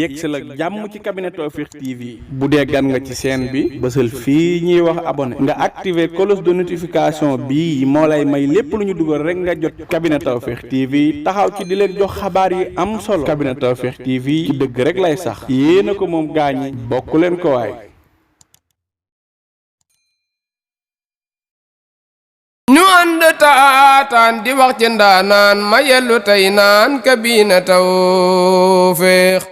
yegg si la jàmm ci cabinet Tawfekh TV bu dee gan nga ci chaîne bi bësal fii ñuy wax abonné nga activer cloche de notification bii moo lay may lépp lu ñu dugal rek nga jot cabinet Tawfekh TV taxaw ci di leen jox xabaar yi am solo cabinet Tawfekh TV ci dëgg rek lay sax yéen a ko moom gaañi bokk leen ko waay. ñu ànd taataan di wax ci ndaanaan ma yellu tey naan Kabina Tawfekh.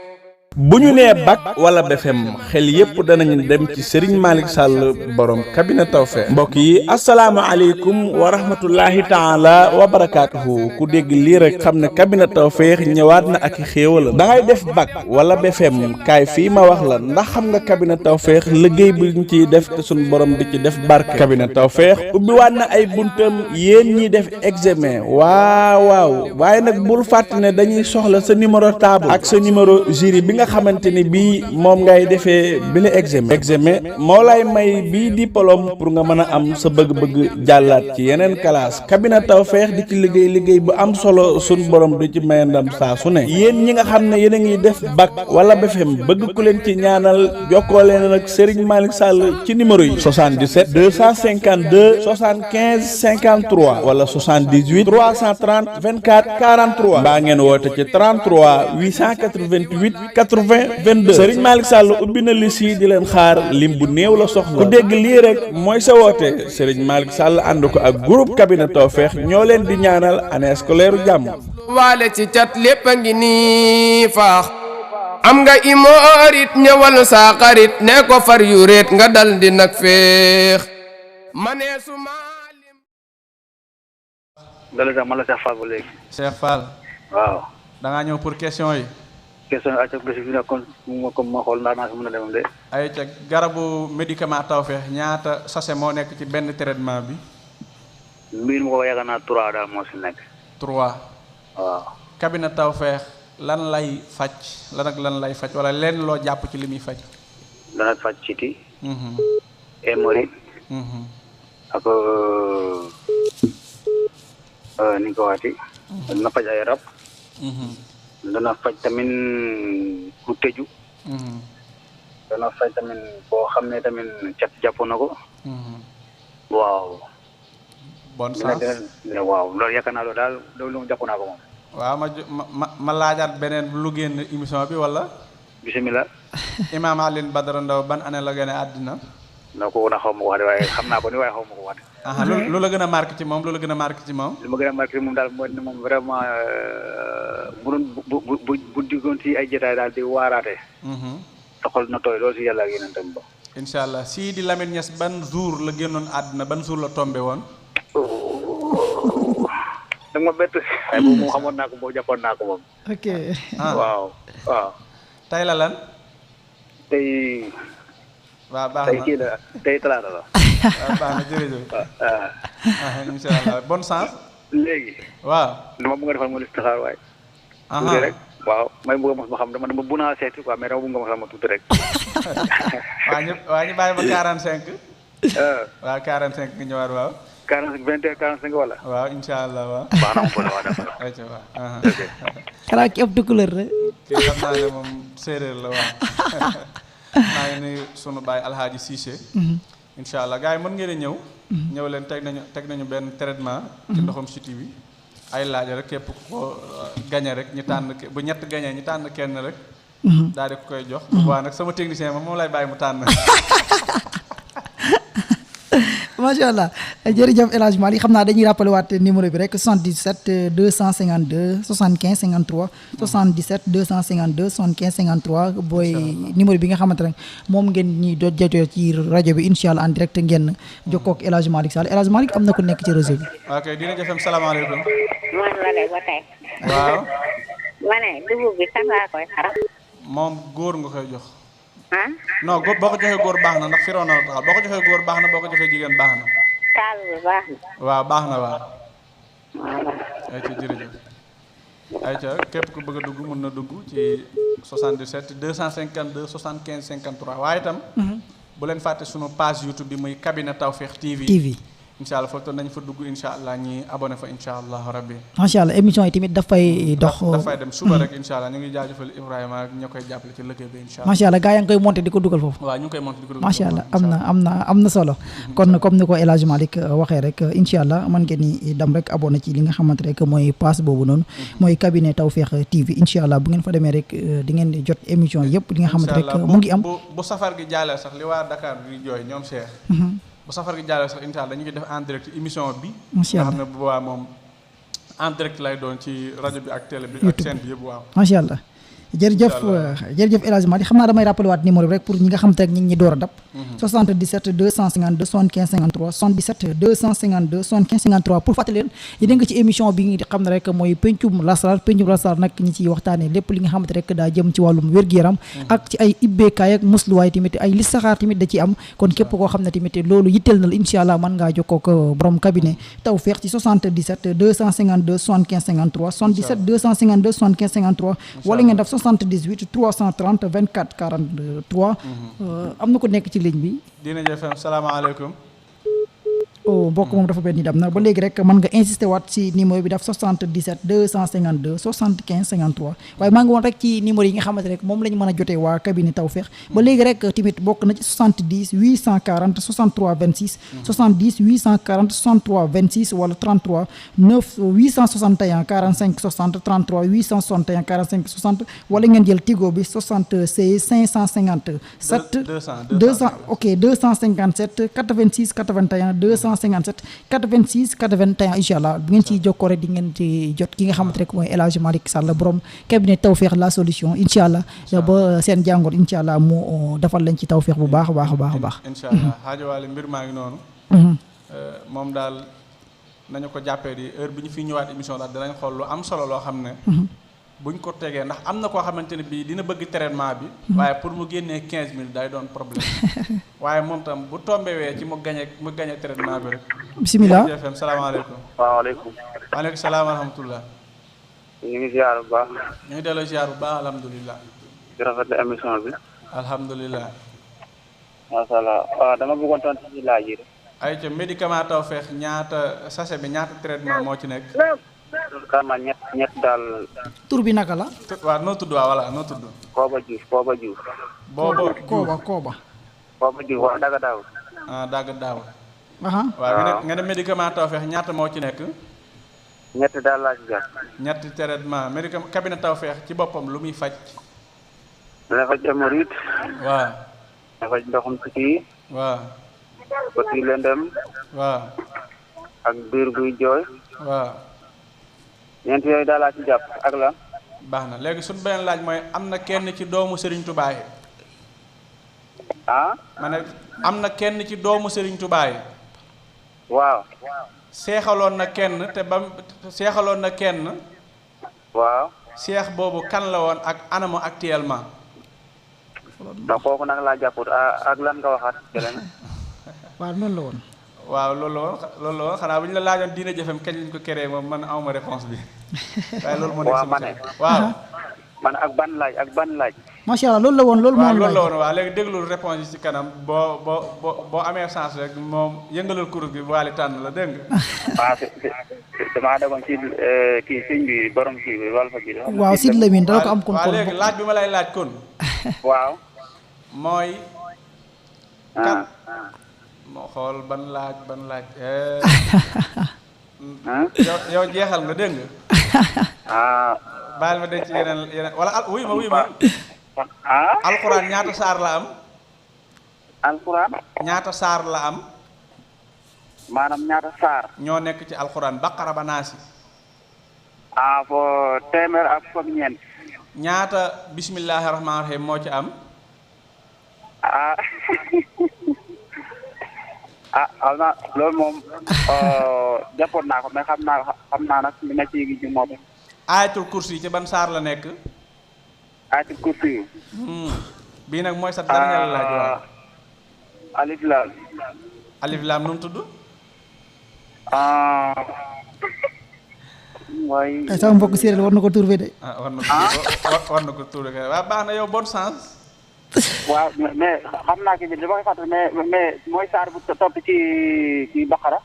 bu ñu nee bac wala BFEM xel yépp danañu dem ci Serigne Malick Sall borom Kabina Tawfekh mbokk yi asalaamaaleykum wa rahmatullahi taala wa barakaatuhu ku dégg lii rek xam ne Kabina Tawfekh ñëwaat na ak i xéewal da ngay def bac wala BFEM kaay fii ma wax la ndax xam nga Kabina Tawfekh liggéey bi ñu ciy def te suñu borom di ci def barke. Kabina Tawfekh ubbiwaat na ay buntam yéen ñiy def examen waaw waaye nag bul fàtte ne dañuy soxla sa numéro table ak sa numéro jury bi nga xamante ni bii moom ngay defee bi la examen moo lay may bii diplôme pour nga mën a am sa bëgg-bëgg jàllaat ci yeneen classe. Kabina Tawfekh di ci liggéey bu am solo sun borom di ci may ndam saa su ne yéen ñi nga xam ne yéen a ngi def bac wala BFEM bëgg ku leen ci ñaanal jokkoo leen ak Serigne Malick Sall ci numéro yi 77 252 75 53 wala 78 330 24 43 mbaa ngeen woote ci 33 888 80 22 Serigne Malick Sall ubbi na lis yi di leen xaar lim bu néew la soxla ku dégg lii rek mooy sa woote Serigne Malick Sall ànd ko ak groupe Kabina Tawfekh ñoo leen di ñaanal année scolaire jàmm. waale ci cat lépp a ngi nii faax am nga imoorit ñëwal saa xarit ne ko far yu réet nga dal di nag féex manee su maalim dala sax man la Cheikh Fall ba léegi. Cheikh Fall. waaw. da ngaa ñëw pour question yi. question yi acca gëstu bi nag kon ma xool ndax naa si mën a demam de. ay ca garabu médicament Tawfekh ñaata sachet moo nekk ci benn traitement bi. mbir mi ko yaakaar naa 3 daal moo si nekk. 3. waaw. Kabina Tawfekh lan lay faj lan lay faj wala lenn loo jàpp ci li muy faj. dana faj citi. hémorroïde. ak ni nga ko waxati. dana faj ay rab. dana faj tamit ku tëju. dana faj tamit boo xam ne tamit cat jàpp na ko. waaw. bonne chance waaw loolu yaakaar naa loolu daal loolu jàpp naa ko moom. waaw ma laajaat beneen lu génn émission bi wala. bisimilah. Imaam Alioune Badara Ndao ban année la gën a àddina. na ko woon a xaw ma ko wax de waaye xam naa ko ni waaye xaw ma ko wax de. lu la gën a marqué ci moom lu la gën a marqué ci moom. li ma gën a marqué moom daal mooy ne moom vraiment bu doon bu diggoon ci ay jotaay daal di waaraate. taxal na tooy loolu si yàlla ak yeneen tamit ba. incha allah Sidi Lamine Niass ban jour la génnoon àddina ban jour la tombé woon. danga ma bett. waaye boobu moom xamoon naa ko boobu jàppoon naa ko moom. ok. waaw. tey la lan. tey. waaw baax na tey kii la tey talaata la. waaw baax na jërëjëf. incha allah bonne chance. léegi. waaw. dama bëgg a defal ma listixaar waaye. tuuti rek. waaw may bëgg a mos ma xam dama bu naa seeti quoi mais dama bëgg nga mos ma tuuti rek. waa ñu bàyyi ba 45. waaw 45 nga ñëwaat waaw. 45 21 45 wala. waaw incha allah waaw. baax na mu ko waaw dafa. ayca waaw. xanaa ki ëpp couleur rek. kii xam naa ne moom séeréer la waaw. maa ngi nuyu sunu baay Alhaaji Cissé. incha allah gars yi mën ngeen a ñëw. ñëw leen teg nañu benn traitement. ci ndoxum siti bi. ay laaj rek képp ko gañe rek ñu tànn bu ñett gañee ñu tànn kenn rek. daal di ko koy jox. waaw nag sama technicien moom lay bàyyi mu tànn. macha allah jërëjëf El Hadj Malick xam naa dañuy rappelé waat numéro bi rek 77 252 75 53 77 252 75 53 booy numéro bi nga xamante ne moom ngeen ñuy do jotee ci rajo bi incha allah en direct ngeen jokkoo ak El Hadj Malick Sall El Hadj Malick am na ku nekk ci réseau bi. ok dina jëfam salaamaaleykum. man la de ba tey. waaw. ma ne dugub bi sax laa koy xaram. moom góor nga koy jox. non boo ko joxee góor baax na ndax fi roona taxaw boo ko joxee góor baax na boo ko joxee jigéen baax na. taal bi baax na. waaw baax na waaw. ayca jërëjëf. ayca képp ku bëgg a dugg mën na dugg ci 77 252 75 53 waaye itam. bu leen fàtte sunu page YouTube bi muy Kabina Tawfekh TV. incha allah foofu nañ fa dugg incha allah ñi abonné fa incha allah rabbi. macha allah émission yi tamit dafay dox. dafay dem suba rek incha allah ñu ngi jaajëfal Ibrahima ak ña koy jàppale ci liggéey bi incha allah. macha allah gaa yaa ngi koy monté di ko dugal foofu. waaw ñu ngi koy monté di ko dugal. macha allah am na solo. kon comme ni ko El Hadj Malick waxee rek incha allah man ngeen ni dem rek abonné ci li nga xamante rek mooy pass boobu noonu. mooy cabinet Tawfekh TV incha allah bu ngeen fa demee rek di ngeen di jot émission yëpp li nga xamante rek mu ngi am. bu safar gi jàllee sax li waa Dakar di jooy ñoom Cheikh. bu safar gi jàllee sax incha allah dañu koy def en direct émission bi. macha allah nga xam ne bu boobaa moom en direct lay doon ci rajo bi ak télé bi ak chaîne bi yëpp waaw. macha allah jërëjëf El Hadj Malick xam naa damay rappelé waat numéro bi rek pour ñi nga xam te rek ñi ngi door a dab 77 252 75 53 77 252 75 53 pour fàttali leen yéen nga ci émission bi nga xam ne rek mooy pencum lasrar nag ñi ciy waxtaane lépp li nga xamante rek daa jëm ci wàllum wér-gu-yaram ak ci ay ibbeekaay ak musluwaay tamit ay listaxaar tamit da ci am kon képp koo xam ne tamit loolu yitteel na la incha allah mën ngaa jokkoo ko borom cabinet Tawfekh ci 77 252 75 53 77 252 75 53 wala ngeen def 78 330 24 43. am na ko nekk ci ligne bi. Diine FM salaamaaleykum. mbokk moom dafa benn ni dem na ba léegi rek mën nga insister waat ci numéro bi daf 77 252 75 53 waaye maa ngi woon rek ci numéro yi nga xamante rek moom la ñu mën a jotee waa cabinet Tawfekh ba léegi rek tamit bokk na ci 70 840 63 26 70 840 63 26 wala 33 9 861 45 60 33 861 45 60 wala ngeen jël Tigo bi 76 557 200 ok 257 86 81 257 86 81 incha allah bu ngeen ciy jokkoo rek di ngeen ci jot ki nga xamante rek mooy El Hadj Malick Sall borom cabinet Tawfekh la solution incha allah ba seen jàngoor incha allah mu defal leen ci Tawfekh bu baax a baax a baax a baax. incha allah xaajawaale mbir maa ngi noonu. moom daal nañu ko jàppee di heure bi ñu fi ñëwaat émission daal dinañ xool lu am solo loo xam ne. buñ ko tegee ndax am na koo xamante ne bii dina bëgg traitement bi. waaye pour mu génnee 15000 day doon problème. waaye moom tam bu tombewee ci mu gañe traitement bi rek. bisimilah FM salaamaaleykum. waaleykum. waaleykum salaam wa rahmatullah. ñu ngi ziar bu baax. ñu ngi delloo ziar bu baax alhamdulilah. di rafetlu émission bi. alhamdulilah. macha allah waaw dama bëggoon tontu ci laaj yi. ay ca médicament Tawfekh ñaata sachet bi ñaata traitement moo ci nekk. kama ñett daal. tur bi naka la. waaw noo tudd waaw voilà noo tudd. Kooba Diouf. Kooba Diouf wax daga daaw. dagg daaw. waaw nga ne médicament Tawfekh ñaata moo ci nekk. ñett daal laa ci jàpp. ñetti traitement médicament cabinet Tawfekh ci boppam lu muy faj. dana faj hémorroïde. waaw. dana faj ndoxum ci. waaw. bët yi lëndëm. waaw. ak biir buy jooy. waaw. ñeent yooyu daal laa ci jàpp ak lan. baax na léegi suñu beneen laaj mooy am na kenn ci doomu Serigne Touba yi. ma ne am na kenn ci doomu Serigne Touba yi. waaw. seexaloon na kenn te ba seexaloon na kenn. waaw. seex boobu kan la woon ak anamu actuellement. ndax kooku nag laa jàpput ak lan nga waxaat jëlee na. waaw noonu la woon. waaw loolu la woon xanaa bu ñu la laajoon Diine FM kañ lañ ko créé moom man awma réponse bi waaye loolu moo nekk waaw ma ne waaw man ak ban laaj macha allah loolu la woon loolu waaw loolu la woon waaw léegi déglul réponse yi ci kanam boo amee chance rek moom yëngalal kurus gi waali tànn la dégg nga waaw damaa demoon ci kii sëñ bi borom kii bi wal fa ji waaw Sid Lamine dala ko am kon waaw léegi laaj bi ma lay laaj kon waaw mooy kan moo xool ban laaj yow jeexal nga dégg nga baal ma denc yeneen wala wuy ma alxuraan ñaata saar la am alxuraan ñaata saar la am maanaam ñaata saar ñoo nekk ci alxuraan baqara ba naasi fo téeméer ak fukk ñeent ñaata bismillahi rahmaani rahim moo ci am xam naa loolu moom jàppoon naa ko mais xam naa nag li ma ci gi moo tax. ayatul kursi ci ban saar la nekk. ayatul kursi. bii nag mooy sa dernier laaj waaw. alif laam. alif laam nu mu tudd. mooy. sama mbokk séeréer war na ko trouvé de. war na ko trouvé waaw baax na yow bonne chance. waaw mais xam naa ki bi dama koy fàttali mais mooy saar bu topp ci Baqara.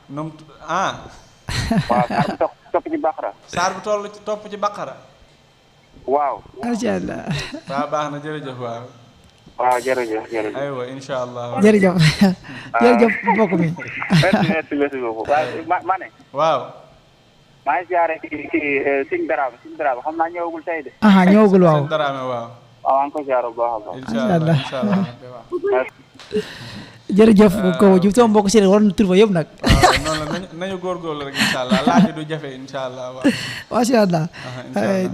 waaw saar bu topp ci Baqara. saar bu topp ci Baqara. waaw. macha allah. waaw baax na jërëjëf waaw. waaw jërëjëf. aywa incha allah. jërëjëf mbokk mi. merci beaucoup. waaw ma ne. waaw. maa ngi siyaare ci Sëñ Daraame xam naa ñëwagul tey de. ñëwagul waaw. Sëñ Daraame waaw. waaw maa ngi ko siyaare bu baax a baax. incha allah incha allah. jërëjëf ko ju sama mbokk séeréer war na tur ba yëpp nag. waaw noonu la nañu góorgóorlu rek incha allah laaj du jafe incha allah waaw. macha allah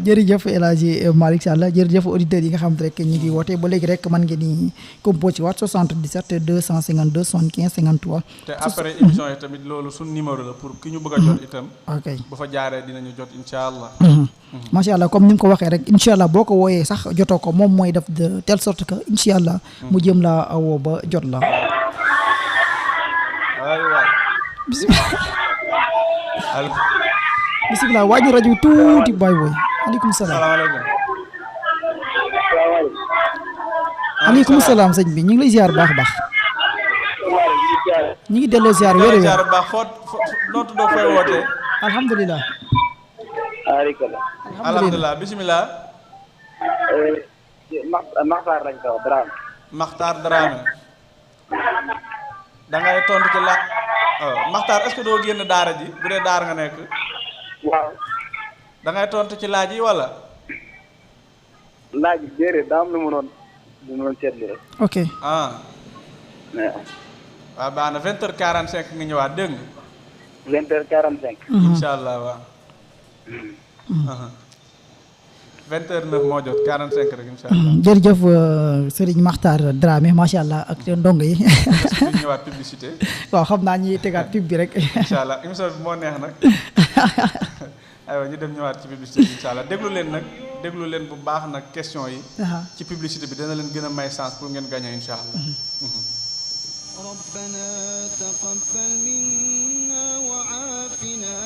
jërëjëf El Hadji Malick Sall jërëjëf auditeurs yi nga xam rek ñu ngi woote ba léegi rek man ngeen di composé waat 77 252 75 53. te après émission yi tamit loolu suñ numéro la pour ki ñu bëgg a jot itam. ok bu fa jaaree dinañu jot incha allah. macha allah comme ni nga ko waxee rek incha allah boo ko wooyee sax jotoo ko moom mooy def de telle sorte que incha allah mu jëm la woo ba jot la. aywa. bisimilah wàññi rajo bi tuuti bàyyi booy. aleykum salaam. salaamaaleykum. aleykum salaam sëñ bi ñu ngi lay ziar baax a baax. ñu ngi delloo ziar wér wér. ziar baax foo noo tuddoo fooy wootee. alhamdulilah. alhamdulilah bisimilah. Maxtaar lañ ko Dramé. Maxtaar Dramé. da ngay tontu ci la Maxtaar est-ce que doo génn daara ji bu dee daara nga nekk. waaw. da ngay tontu ci laaj yi wala. laaj bi déedéet daa am lu mu doon seetlu rek. ok. waaw baax na 20h45 nga ñëwaat dégg nga. 20h45. incha allah waaw. 20h09 moo jot 45 rek incha allah. jërëjëf Serigne Makhtar Dramé macha allah ak ndongo yi. est-ce que ñëwaat publicité. waaw xam naa ñuy tegaat pub bi rek. incha allah émission bi moo neex nag. aywa ñu dem ñëwaat ci publicité bi incha allah déglu leen bu baax nag question yi. ci publicité bi dana leen gën a may chance pour ngeen gagner incha allah. ربنا تقبل منا وعافنا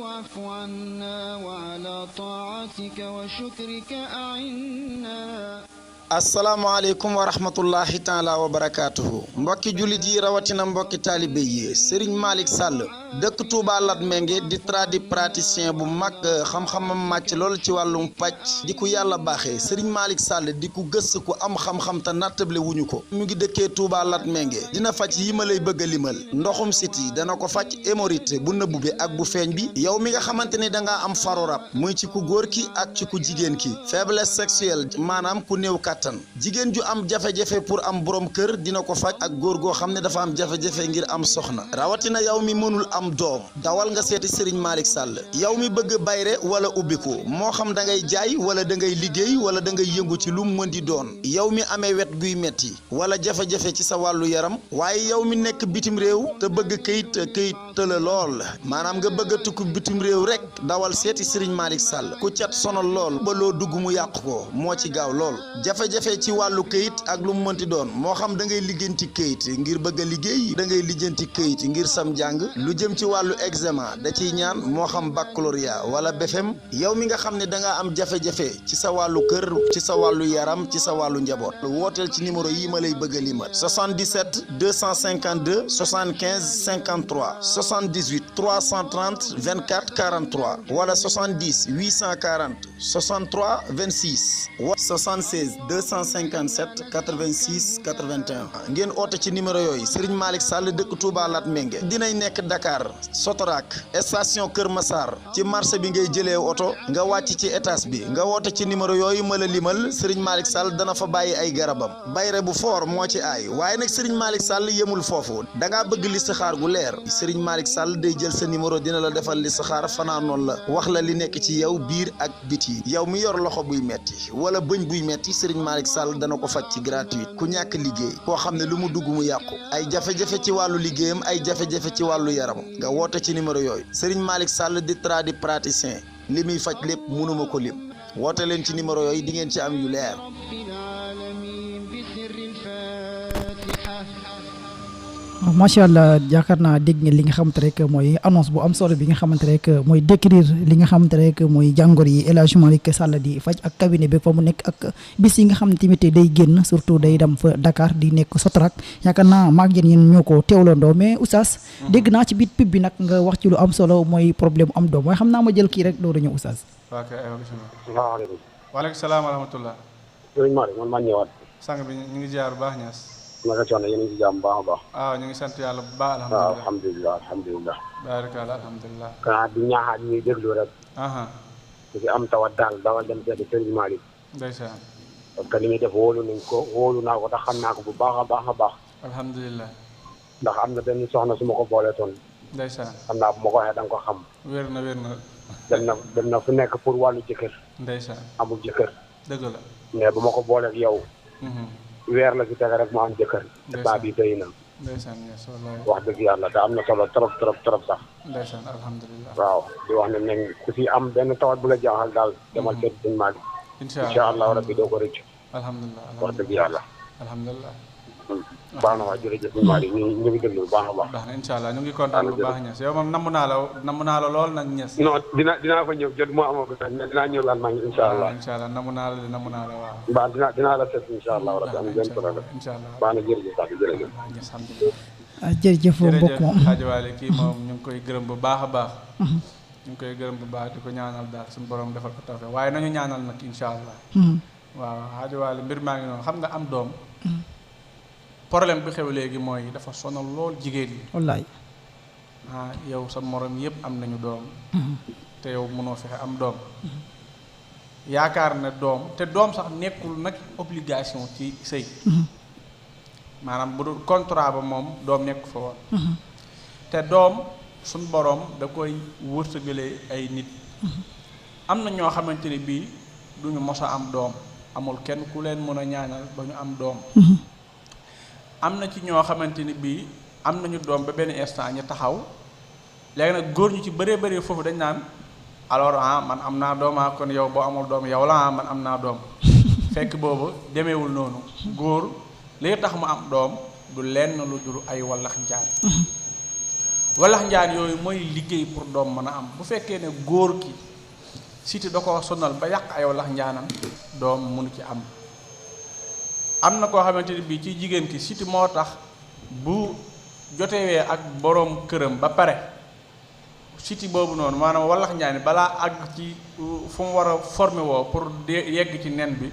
واعف عنا وعلى طاعتك وشكرك أعنا. asalaamaaleykum wa rahmatullahi taala wa barakaatuhu mbokki jullit yi rawatina mbokki taalibe yi Serigne Malick Sall dëkk Touba Latmingué di tradipraticien bu mag xam-xamam màcc lool ci wàllum pàcc di ku yàlla baaxee Serigne Malick Sall di ku gëstu ku am xam-xam te nattable wuñu ko mu ngi dëkkee Touba Latmingué dina faj yi ma lay bëgg a limal ndoxum siti dana ko faj hémorroïde bu nëbbu bi ak bu feeñ bi yow mi nga xamante ni dangaa am faru rab muy ci ku góor ki ak ci ku jigéen ki faiblesse sexuelle maanaam ku néew kàttan jigéen ju am jafe-jafe pour am borom kër dina ko faj ak góor goo xam ne dafa am jafe-jafe ngir am soxna rawatina yow mi mënul am doom dawal nga seeti Serigne Malick Sall yow mi bëgg bayre wala ubbiku moo xam da ngay jaay wala da ngay liggéey wala da ngay yëngu ci lu mu mën di doon yow mi amee wet guy metti wala jafe-jafe ci sa wàllu yaram waaye yow mi nekk bitim réew te bëgg këyit tëla lool maanaam nga bëgg a tukki bitim réew rek dawal seeti Serigne Malick Sall ku cat sonal lool ba loo dugg mu yàq ko moo ci gaaw lool jafe-jafe ci wàllu këyit ak lu mu mënti doon moo xam da ngay lijjanti këyit ngir bëgg a liggéey da ngay lijjanti këyit ngir sam jàng lu jëm ci wàllu examen da ciy ñaan moo xam baccalauréat wala BFEM yow mi nga xam ne da nga am jafe-jafe ci sa wàllu kër ci sa wàllu yaram ci sa wàllu njaboot wooteel ci numéro yi ma lay bëgg a limal 77 252 75 53 78 330 24 43 wala 70 840 63 26 wa 76 257 86 81 ngeen oote ci numéro yooyu Serigne Malick Sall dëkk Touba Latmingué dinay nekk Dakar Sotorak station Kër Massar ci marché bi ngay jëlee oto nga wàcc ci étage bi nga woote ci numéro yooyu ma la limal Serigne Malick Sall dana fa bàyyi ay garabam bayre bu foor moo ci aay waaye nag Serigne Malick Sall yemul foofu dangaa bëgg listixaar gu leer Serigne Malick Sall day jël sa numéro dina la defal listixaar fanaanoon la wax la li nekk ci yow biir ak biti yow mi yor loxo buy metti wala bëñ buy metti Serigne Malick Sall dana ko faj ci gratuit ku ñàkk liggéey koo xam ne lu mu dugg mu yàqu ay jafe-jafe ci wàllu liggéeyam ay jafe-jafe ci wàllu yaram nga woote ci numéro yooyu Serigne Malick Sall di tradipraticien li muy faj lépp mënuma ko lim woote leen ci numéro yooyu di ngeen ci am yu leer macha allah yaakaar naa dégg ngeen li nga xamante rek mooy annonce bu am solo bi nga xamante rek mooy décrire li nga xamante rek mooy jàngoro yi El Hadj Malick Sall di faj ak cabinet bi fa mu nekk ak bis yi nga xam ne tamit day génn surtout day dem fa Dakar di nekk Sotrac yaakaar naa maag yéen ñoo ko teewlandoo mais oustaz dégg naa ci biir pub bi nag nga wax ci lu am solo mooy problème am doom mooy xam naa ma jël kii rek door a ñëw oustaz. ok aywa bisimilah. salaamaaleykum. waaleykum salaam wa rahmatullah. sëriñ Malick man maa ñëwaat. sang bi ñu ngi ziar bu baax ñaas. naka coono yéen a ngi ci jàmm baax a baax. waaw ñu ngi sant yàlla bu baax waaw alhamdulilah. alhamdulilah. baarikàlla alhamdulilah. xanaa di ñaaxaat ñuy déglu rek. ku ci am tawat daal dawal dem seeti sëriñ Malick. ndeysaan. parce que li muy def wóolu naa ko tax xam naa ko bu baax a baax a baax. alhamdulilah. ndax am na benn soxna su ma ko boolee toon. ndeysaan. xam naa bu ma ko waxee da nga ko xam. wér na. dem na fu nekk pour wàllu jëkkër. ndeysaan. amul jëkkër. dëgg la. mais bu ma ko booleeg yow. weer la ci tege rek mu am jëkkër. ndeysaan bi béy na. ndeysaan yes wallaay. wax dëgg yàlla te am na solo trop sax. ndeysaan alhamdulilah. waaw di wax ne nañ ku si am benn tawat bu la jaaxal daal demal seeti sëñ Malick. incha allah rabbi doo ko rëcc. alhamdulilah wax dëgg yàlla. alhamdulilah. baax na waa jërëjëf sëñ Malick ñu ngi déglu bu baax a baax. baax na incha allah ñu ngi kontaan bu baax ñes yow moom namm naa la lool nag ñes. non dinaa fa ñëw jot moo amagu sax mais dinaa ñëw lan maa ngi incha allah. incha allah namm naa la waaw. baax dinaa la seet incha allah rabbi am benn problème. incha allah baax na jërëjëf sax jërëjëf. jërëjëf mbokk moom Hadji Waly kii moom ñu ngi koy gërëm bu baax a baax. ñu ngi koy gërëm bu baax di ko ñaanal daal suñu borom defal ko tawfeex waaye nañu ñaanal nag incha allah. waaw Hadji Waly mbir maa ngi noonu xam nga am doom. problème bi xew léegi mooy dafa sonal lool jigéen ñi. wallaay. yow sa morom yëpp am nañu doom. te yow mënoo fexe am doom. yaakaar ne doom te doom sax nekkul nag obligation ci sëy. maanaam bu dul contrat ba moom doom nekk fa woon. te doom suñ borom da koy wërsëgalee ay nit. am na ñoo xamante ni bii duñu mos a am doom amul kenn ku leen mën a ñaanal ba ñu am doom. am na ci ñoo xamante ni bii am nañu doom ba benn instant ñu taxaw léegi nag góor ñu ci bëree bëri foofu dañ naan alors man am naa doom kon yow boo amul doom yow la man am naa doom fekk boobu demeewul noonu góor li tax mu am doom du lenn lu dul ay wallax njaan wallax njaan yooyu mooy liggéey pour doom mën a am bu fekkee ne góor ki siti da ko sonal ba yàq ay wallax njaanam doom mënu ci am na koo xamante ni bii ci jigéen ki siti moo tax bu jotewee ak boroom këram ba pare siti boobu noonu maanaam wallax njaani balaa àgg ci fu mu war a formé woo pour yegg ci nen bi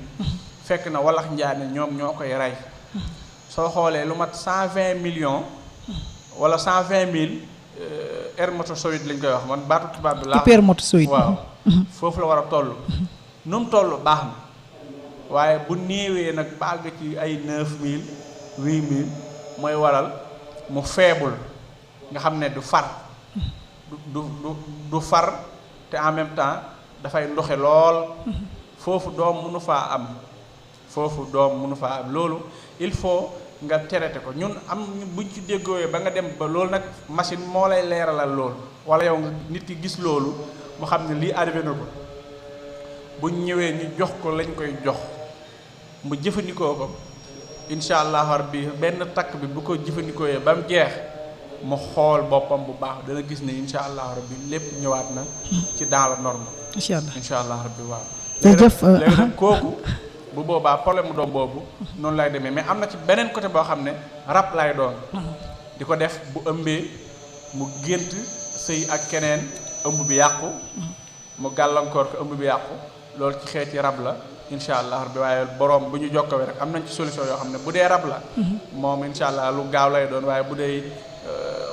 fekk na wallax njaani ñoom ñoo koy rey soo xoolee lu mat 120 millions wala 120 000 spermatozoïde lañ koy wax man baatu tubaab bi laa spermatozoïde waaw foofu la war a toll nu mu toll baax na waaye bu néewee nag ba àgg ci ay 9000 8000 mooy waral mu faible nga xam ne du far du far te en même temps dafay ndoxe lool foofu doom mënu faa am loolu il faut nga traité ko ñun am buñ ci déggoowee ba nga dem ba loolu nag machine moo lay leeralal loolu wala yow nit ki gis loolu mu xam ne lii arrivé na ko buñ ñëwee ñu jox ko lañ koy jox mu jëfandikoo ko incha allah rabbi benn takk bi bu ko jëfandikooyee ba mu jeex mu xool boppam bu baax dana gis ne incha allah rabbi lépp ñëwaat na ci dans la norme. incha allah rabbi waaw. jërëjëf léegi nag kooku bu boobaa problème mu doom boobu noonu lay demee mais am na ci beneen côté boo xam ne rab lay doon. di ko def bu ëmbee mu gént sëy ak keneen ëmb bi yàqu. mu gàllankoor ko ëmb bi yàqu loolu ci xeeti rab la. incha allah rabbi waaye borom bu ñu jokkoo rek am nañ ci solution yoo xam ne bu dee rab la. moom incha allah lu gaaw lay doon waaye bu dee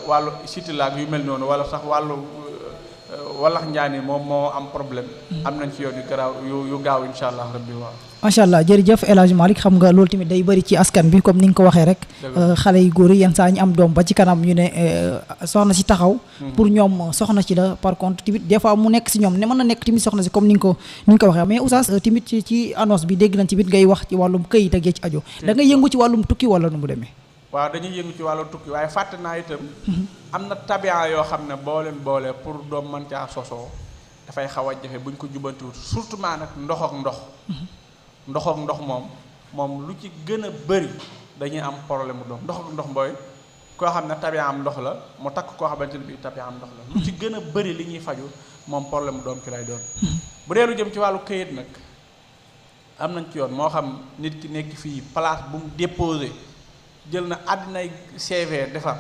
wàllu sitilaak yu mel noonu wala sax wàllu wallax njaani moom moo am problème. am nañ ci yoon yu garaaw yu gaaw incha allah rabbi waaw. macha allah jërëjëf El Hadj Malick xam nga loolu tamit day bëri ci askan bi comme ni nga ko waxee rek. xale yu góor yi yenn saa ñu am doom ba ci kanam ñu ne soxna si taxaw. pour ñoom soxna si la par contre tamit des fois mu nekk si ñoom ne mën na nekk tamit soxna si comme ni nga ko waxee mais oustaz tamit ci annonce bi dégg nañ tamit ngay wax ci wàllum këyit ak ci aju. da ngay yëngu ci wàllum tukki wala nu mu demee. waaw dañuy yëngu ci wàllu tukki waaye fàtte naa itam. am na tabian yoo xam ne boo leen boole pour doom mën caa sosoo dafay xaw a jafe buñ ko jubbantiwut surtout maa nag ndox ak ndox moom lu ci gën a bëri dañuy am problème mu doom ndox ak ndox mbooy koo xam ne tabiaam ndox la mu takk koo xamante ne bii tabiaam ndox la lu ci gën a bëri li ñuy faju moom problème mu doom ci lay doon bu dee lu jëm ci wàllu këyit nag am nañ ci yoon moo xam nit ki nekk fii place bu mu déposé jël na àddinay CV defar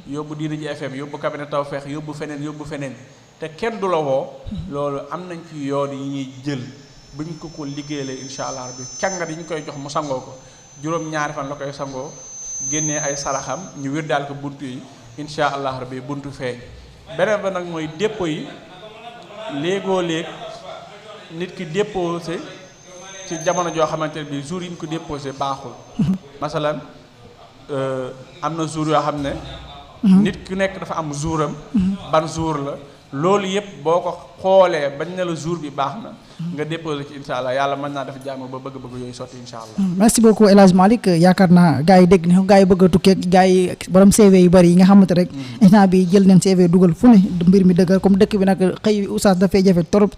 yóbbu Diina ji FM yóbbu cabinet Tawfekh yóbbu feneen te kenn du la woo loolu am nañ ci yoon yi ñuy jël buñ ko liggéeyee incha allah rabbi càngat yi ñu koy jox mu sangoo ko juróom-ñaari fan la koy sangoo génnee ay saraxam ñu wir daal ko buntu yi incha allah rabbi buntu feeñ beneen ba nag mooy dépôt yi léegoo léeg nit ki déposé ci jamono joo xamante ne bii jour yi ñu ko déposé baaxul masalan am na jour yoo xam ne nit ku nekk dafa am jouram ban jour la loolu yëpp boo ko xoolee bañ ne la jour bi baax na nga déposé ci incha allah yàlla mën naa def jàmm ba bëgg-bëgg yooyu sotti incha allah. merci beaucoup El Hadj Malick yaakaar naa gars yi dégg na gars yi bëgg a tukkee gars yi borom CV yu bëri yi nga xamante rek instant bi jël neen CV dugal fu ne mbir mi dëggal comme dëkk bi nag xëy oustaz dafay jafe trop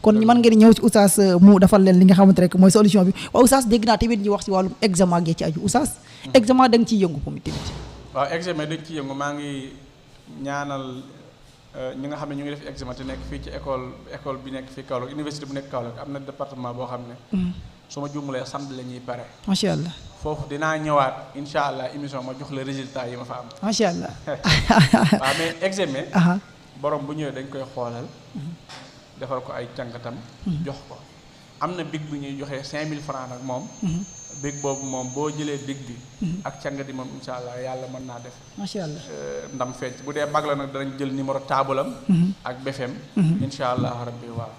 kon mën ngeen ñëw ci oustaz mu defal leen li nga xamante rek mooy solution bi waaw oustaz dégg naa tamit ñu wax ci wàllum examen gi ci aju oustaz examen da nga ciy yëngu moom tamit. waaw examen dañ ciy yëngu maa ngi ñaanal ñi nga xam ne ñu ngi def examen te nekk fii ci école bi nekk fii Kaolack université bu nekk Kaolack am na département boo xam ne su ma jumlee samedi la ñuy pare macha allah foofu dinaa ñëwaat incha allah émission ma jox la résultat yi ma fa am macha allah waaw mais examen borom bu ñëwee dañ koy xoolal defal ko ay càngatam jox ko am na big bu ñuy joxee 5000 francs nag moom big boobu moom boo jëlee big bi ak càngati moom incha allah yàlla mën naa def macha allah ndam feeñ bu dee bag la nag danañ jël numéro taabalam ak BFM incha allah rabbi waaw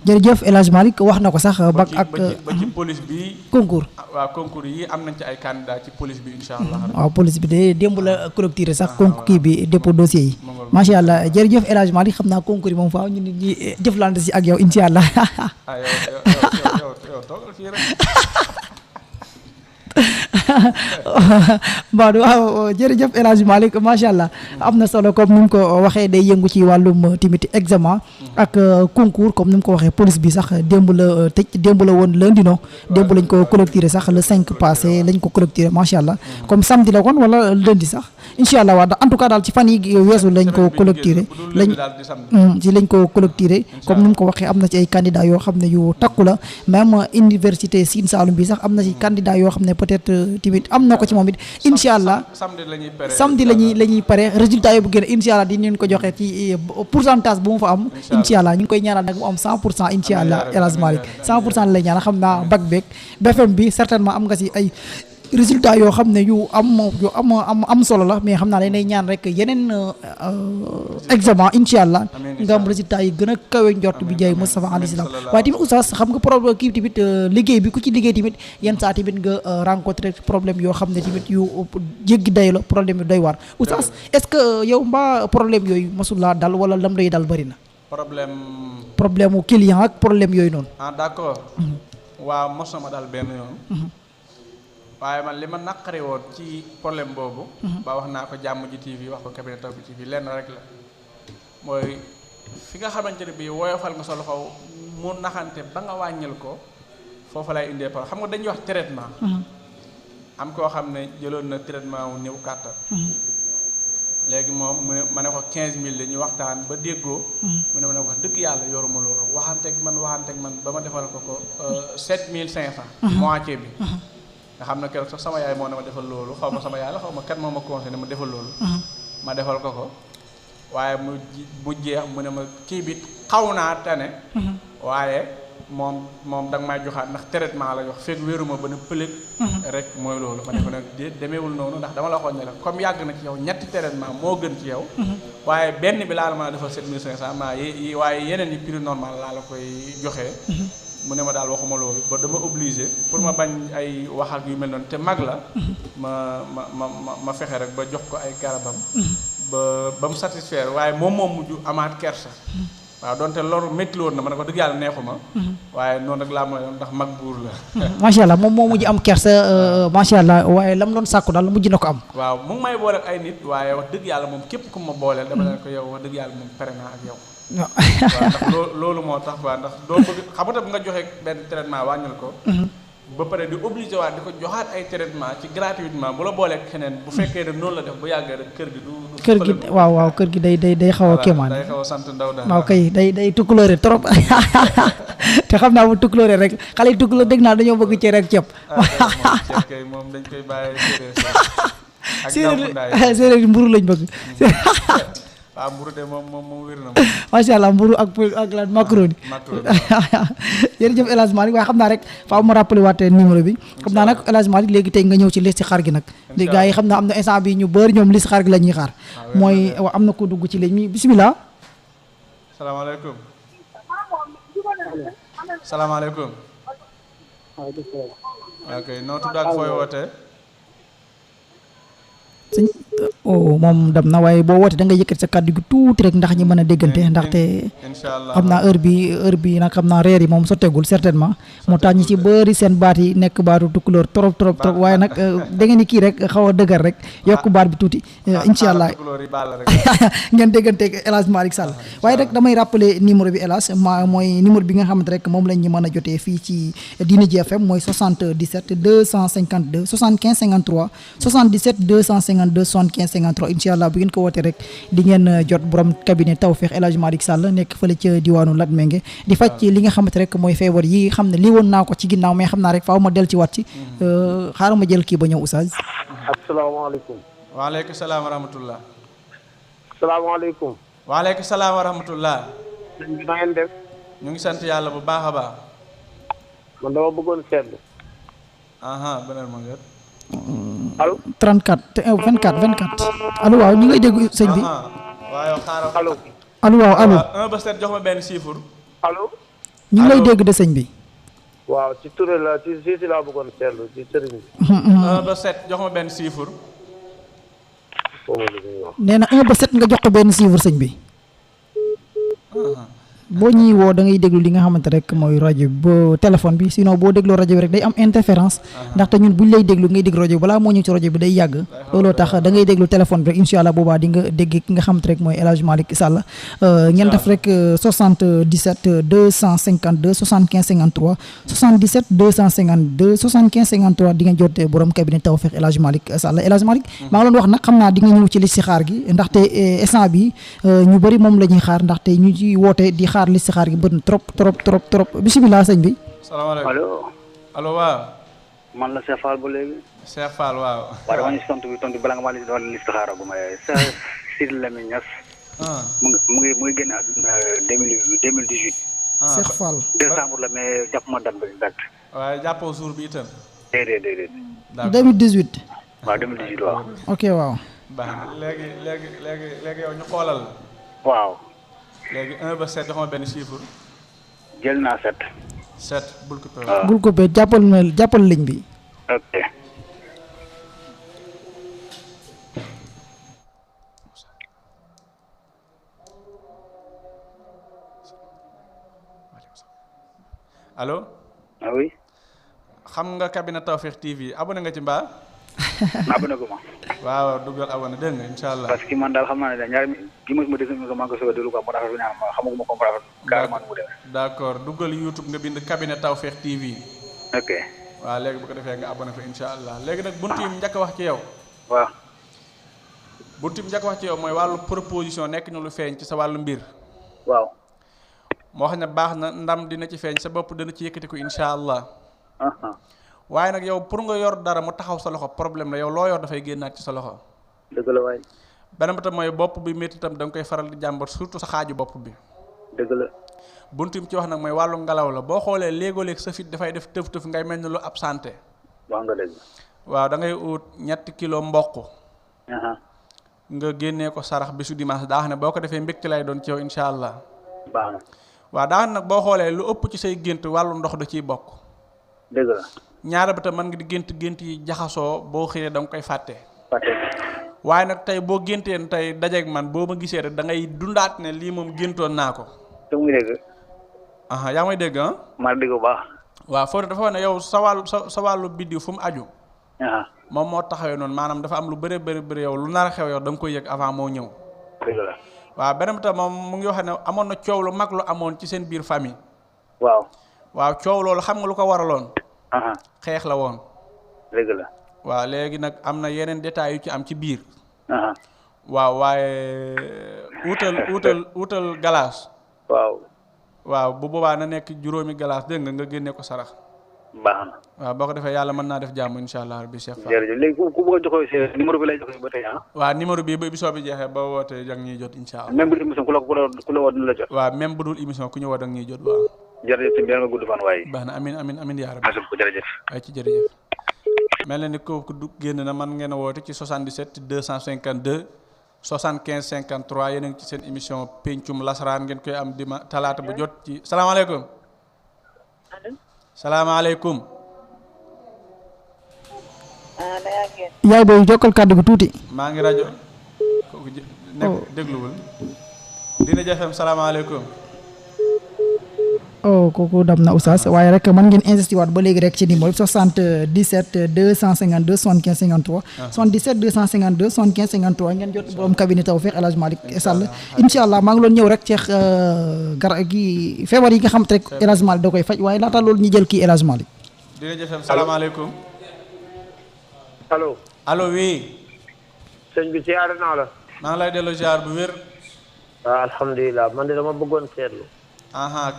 jërëjëf El Hadj Malick wax na ko sax bag ak ba ci police bi concours waaw concours yi am nañ ci ay candidat ci police bi incha allah waaw police bi de démb la clôturé sax concours kii bi dépôt dossier yi macha allah jërëjëf El Hadj Malick xam naa concours yi moom faaw ñu nit ñi jëflante si ak yow incha allah yow toogal fii rek Mbadou waaw jërëjëf El Hadj Malick macha allah am na solo comme ni mu ko waxee day yëngu ci wàllum timit examen ak concours comme ni mu ko waxee police bi sax démb la tëj démb la woon lundi non démb lañ ko clôturé sax le 5 passé lañ ko clôturé macha allah comme samedi la woon wala lundi sax incha allah waaw en tout cas daal ci fan yi weesu lañ ko clôturé lañ ko clôturé comme ni mu ko waxee am na ci ay candidats yoo xam ne yu takku la même université Sine Saloum bi sax am na ci candidats yoo xam ne peut-être timit am na ko ci moom it incha allah samedi la ñuy pare résultat yi bu génn incha allah dinañ ko joxe ci pourcentage bu mu fa am incha allah ñu ngi koy ñaanal nag mu am 100% incha allah El Hadj Malick 100% la lay ñaanal xam naa bac beeg BFM bi certainement am nga ci ay résultat yoo xam ne yu am solo la mais xam naa dañ lay ñaan rek yeneen examen incha allah nga am résultat yi gën a kawe njort bi jaay Moustapha alayhi salaam waaye tamit oustaz xam nga problème kii tamit liggéey bi ku ci liggéey tamit yenn saa tamit nga rencontré problème yoo xam ne tamit yu jéggi day la problème yu doy waar oustaz est-ce que yow mbaa problème yooyu mosul laa dal wala lam lay dal bëri na problème mu client ak problème yooyu noonu d'accord waaw mos na ma dal benn yoon waaye man li ma naqari woon ci problème boobu ba wax naa ko jàmm ji TV wax ko cabinet Tawfekh TV lenn rek la mooy fi nga xamante ne bii woyofal nga sa loxo mu naxante ba nga wàññil ko foofu lay indee problème xam nga dañuy wax traitement am koo xam ne jëloon na traitement wu néew kàttan léegi moom mu ne ma ne ko 15000 la ñu waxtaan ba déggoo mu ne ma ne wax dëgg yàlla yoruma loolu waxanteeg man ba ma defal ko 7500 moitié bi nga xam ne keroog sax sama yaay moo ne ma defal loolu xaw ma sama yaay la xaw ma kat moo ma conseillé ne ma defal loolu ma defal ko waaye mu jeex mu ne ma kii bi xaw naa tane waaye moom da nga may joxaat ndax traitement la jox fekk wéeruma ba ne pëlëg rek mooy loolu ma ne ko nag demeewul noonu ndax dama la xool ne la comme yàgg na ci yow ñetti traitement moo gën ci yow waaye benn bi laa la mën a defal 7500 waaye yeneen yi prix normal laa la koy joxee mu ne ma daal waxuma loolu ba dama obligé pour ma bañ ay wax ak yu mel noonu te mag la ma fexe rek ba jox ko ay garabam ba mu satisfaire waaye moom mujj amaat kersa waaw donte loolu métti woon na ma ne ko dëgg yàlla neexuma waaye noonu rek laa ma ndax mag buur la macha allah moom moo mujj am kersa macha allah waaye lam doon sàkku daal mujj na ko am waaw mu ngi may booleel ay nit waaye wax dëgg yàlla moom képp ku ma booleel dama leen ko yow wax dëgg yàlla moom pare naa ak yow waaw ndax loolu moo tax waaw ndax doo bëgg xam nga nga joxe benn traitement wàññil ko ba pare di obligé waat di ko joxaat ay traitement ci gratuitement bu la boolee keneen bu fekkee ne noonu la def bu yàggee rek kër gi du kër gi waaw kër gi day xaw a kéemaan day xaw a sant ndaw daal waaw kay day tukkuloore trop te xam naa bu tukkuloore rek xale yi tukkuloo dégg naa dañoo bëgg cere ak ceeb ceeb kay moom dañ koy bàyyi séeréer mburu lañ bëgg waaw mburu de moom wér na macha allah mburu ak lan macaroni jërëjëf El Hadj Malick waaye xam naa rek faaw ma rappelé waat numéro bi xam naa nag El Hadj Malick léegi tey nga ñëw ci liste xar gi nag di gars yi xam naa am na instant bi ñu bëri ñoom liste xar gi la ñuy xaar mooy am na ko dugg ci ligne mi bisimilah salaamaaleykum salaamaaleykum ok noo tudd ak fooy wootee sëñ moom dem na waaye boo wootee da nga yëkkati sa kàddu gi tuuti rek ndax ñi mën a déggante ndaxte xam naa heure bi nag xam naa reer yi moom sotteegul certainement moo tax ñi ci bëri seen baat yi nekk baatu tukkulóor trop waaye nag da ngeen di kii rek xaw a dëgër rek yokk baat bi tuuti incha allah ngeen déggante El Hadj Malick Sall waaye rek damay rappeler numéro bi El Hadj mooy numéro bi nga xamante rek moom lañ ñu mën a jotee fii ci Dina Ji FM mooy 77 252 75 53 77 252 75 53 incha allah bu ngeen ko wootee rek di ngeen jot borom cabinet Tawfekh El Hadj Malick Sall nekk fële ca diwaanu Latmingué di faj li nga xamante rek mooy feebar yi xam ne lii woon naa ko ci ginnaaw mais xam naa rek faaw ma del ci waat ci xaaral ma jël kii ba ñëw oustaz. asalaamaaleykum. waaleykum salaam wa rahmatullah. salaamaaleykum. waaleykum salaam wa rahmatullah. na ngeen def. ñu ngi sant yàlla bu baax a baax. man dama bëggoon seetlu. beneen ma ngeen. allo 34 24 allo waaw ñu ngi lay dégg sëñ bi. waaw xaaral allo waaw allo. 1 ba 7 jox ma benn chiffre. allo. ñu ngi lay dégg de sëñ bi. waaw ci Touré la ci laa bëggoon seetlu ci sëriñ bi. 1 ba 7 jox ma benn chiffre. nee na 1 ba 7 nga jox ko benn chiffre sëñ bi. boo ñuy woo da ngay déglu li nga xamante rek mooy rajo bi téléphone bi sinon boo dégloo rajo bi rek day am interférence ndaxte ñun buñ lay déglu ngay dégg rajo bi balaa moo ñëw ci rajo bi day yàgg looloo tax da ngay déglu téléphone bi rek incha allah boobaa di nga dégg ki nga xamante rek mooy El Hadj Malick Sall ngeen def rek 77 252 75 53 77 252 75 53 di ngeen jot borom cabinet Tawfekh El Hadj Malick Sall El Hadj Malick maa ngi doon wax nag xam naa di nga ñëw ci li si xaar gi ndaxte instant bi ñu bëri moom la ñuy xaar ndaxte ñu ci woote di xaar li si xaar gi bëri trop bisimilah sëñ bi. salaamaaleykum allo waaw. man la Cheikh Fall ba léegi. Cheikh Fall waaw. waaw dama ñu tontu bala nga ma doon liste xaaral bu ma Cheikh Sidi Lamine Niass. mu ngi génn ak 2018. Cheikh Fall. décembre la mais jàpp ma date bi exact. waaye jàppoo jour bi itam. déedéet. 2018. waaw 2018 waaw. ok waaw. baax na léegi yow ñu xoolal. waaw. léegi 1 ba 7 jox ma benn chiffre. jël naa 7. 7 bul ko waaw bul ko bee jàppal ligne bi. ok. allo. ah oui. xam nga cabinet Tawfekh TV abonné nga ci mbaa. abonné ko ma. waaw duggal abonné dégg nga incha allah. parce que man daal xam naa ne daal ñaari gi ma dégg nga maa ngi ko soog a déglu quoi moo tax ñu naan ma xamaguma comprendre carrément nu mu demee. d'accord duggal YouTube nga bind cabinet Tawfekh TV. ok. waaw léegi bu ko defee nga abonné ko incha allah léegi nag buntu yi njëkk a wax ci yow. waaw. buntu yi njëkk a wax ci yow mooy wàllu proposition nekk na lu feeñ ci sa wàllu mbir. waaw. moo xam ne baax na ndam dina ci feeñ sa bopp dina ci yëkkati ko incha allah. waaye nag yow pour nga yor dara mu taxaw sa loxo problème la yow loo yor dafay génnaat ci sa loxo. dëgg la waay. beneen ba tam mooy bopp bi métti tam da nga koy faral di jàmbat surtout sa xaaju bopp bi. dëgg la. buntu yi ci wax nag mooy wàllu ngelaw la boo xoolee léegoo-léeg sa fit dafay def tëf ngay mel ni lu absenté. wax nga dëgg. waaw da ngay ut 3 kilo mboq. nga génnee ko sarax bisu dimanche daa xam ne boo ko defee mbégte lay doon ci yow incha allah. baax na. waaw daa xam nag boo xoolee lu ëpp ci say gént wàllu ndox da ciy bokk. dëgg la. ñaara ba tam mën nga di gént yi jaxasoo boo xëyee da nga koy fàtte. fàtte. waaye nag tey boo génteen tey dajeeg man boo ma gisee rek da ngay dundaat ne lii moom géntoon naa ko. te muy dégg. yaa may dégg ah. maa dégg bu baax. waaw foofu dafa wax ne yow sa wàllu biddiw fu mu aju. moom moo taxawee noonu maanaam dafa am lu bëri yow lu nar a xew yow da nga koy yëg avant moo ñëw. dëgg la. waaw beneen tam moom mu ngi wax ne amoon na coow lu mag lu amoon ci seen biir famille. waaw coow loolu xam nga lu ko waraloon. xeex la woon. dëgg la. waaw léegi nag am na yeneen détails yu ci am ci biir. waaw waaye wutal galaas. waaw bu boobaa na nekk juróomi galaas dégg nga génne ko sarax. baax na. waaw boo ko defee yàlla mën naa def jàmm incha allah rabbi Cheikh Fall. jërëjëf léegi ku bëgg a joxee si numéro bi lay joxe ba tey waaw numéro bi ba émission bi jeexee ba wootee da nga ñuy jot incha allah. même bu dul émission ku la woo dina la jot. waaw même bu dul émission ku ñu woo da nga ñuy jot waaw. jërëjëf sëñ bi nga gudd fan waaye. baax na amin yaa rabbi. jërëjëf. waaye ci jërëjëf. mel na ni kooku du génn na man ngeen a woote ci 77 252 75 53 yéen a ngi ci seen émission pencum lasaraan ngeen koy am talaata bu jot ci salaamaaleykum. salaamaaleykum. yaay booy jokkal kàddu gi tuuti. maa ngi rajo kooku nekk dégluwul. dina jafem salaamaaleykum. kooku dam na oustaz waaye rek mën ngeen insisté waat ba léegi rek ci numéro 77 252 75 53 77 252 75 53 ngeen jot borom cabinet Tawfekh El Hadj Malick Sall incha allah maa ngi loon ñëw rek ci feebar yi nga xam te rek El Hadj Malick da koy faj waaye laata loolu ñu jël kii El Hadj Malick. dina jafem salaamaaleykum. allo oui. sëñ bi ziar naa la. maa ngi lay delloo ziar bu wér. waaw alhamdulilah man de dama bëggoon seetlu.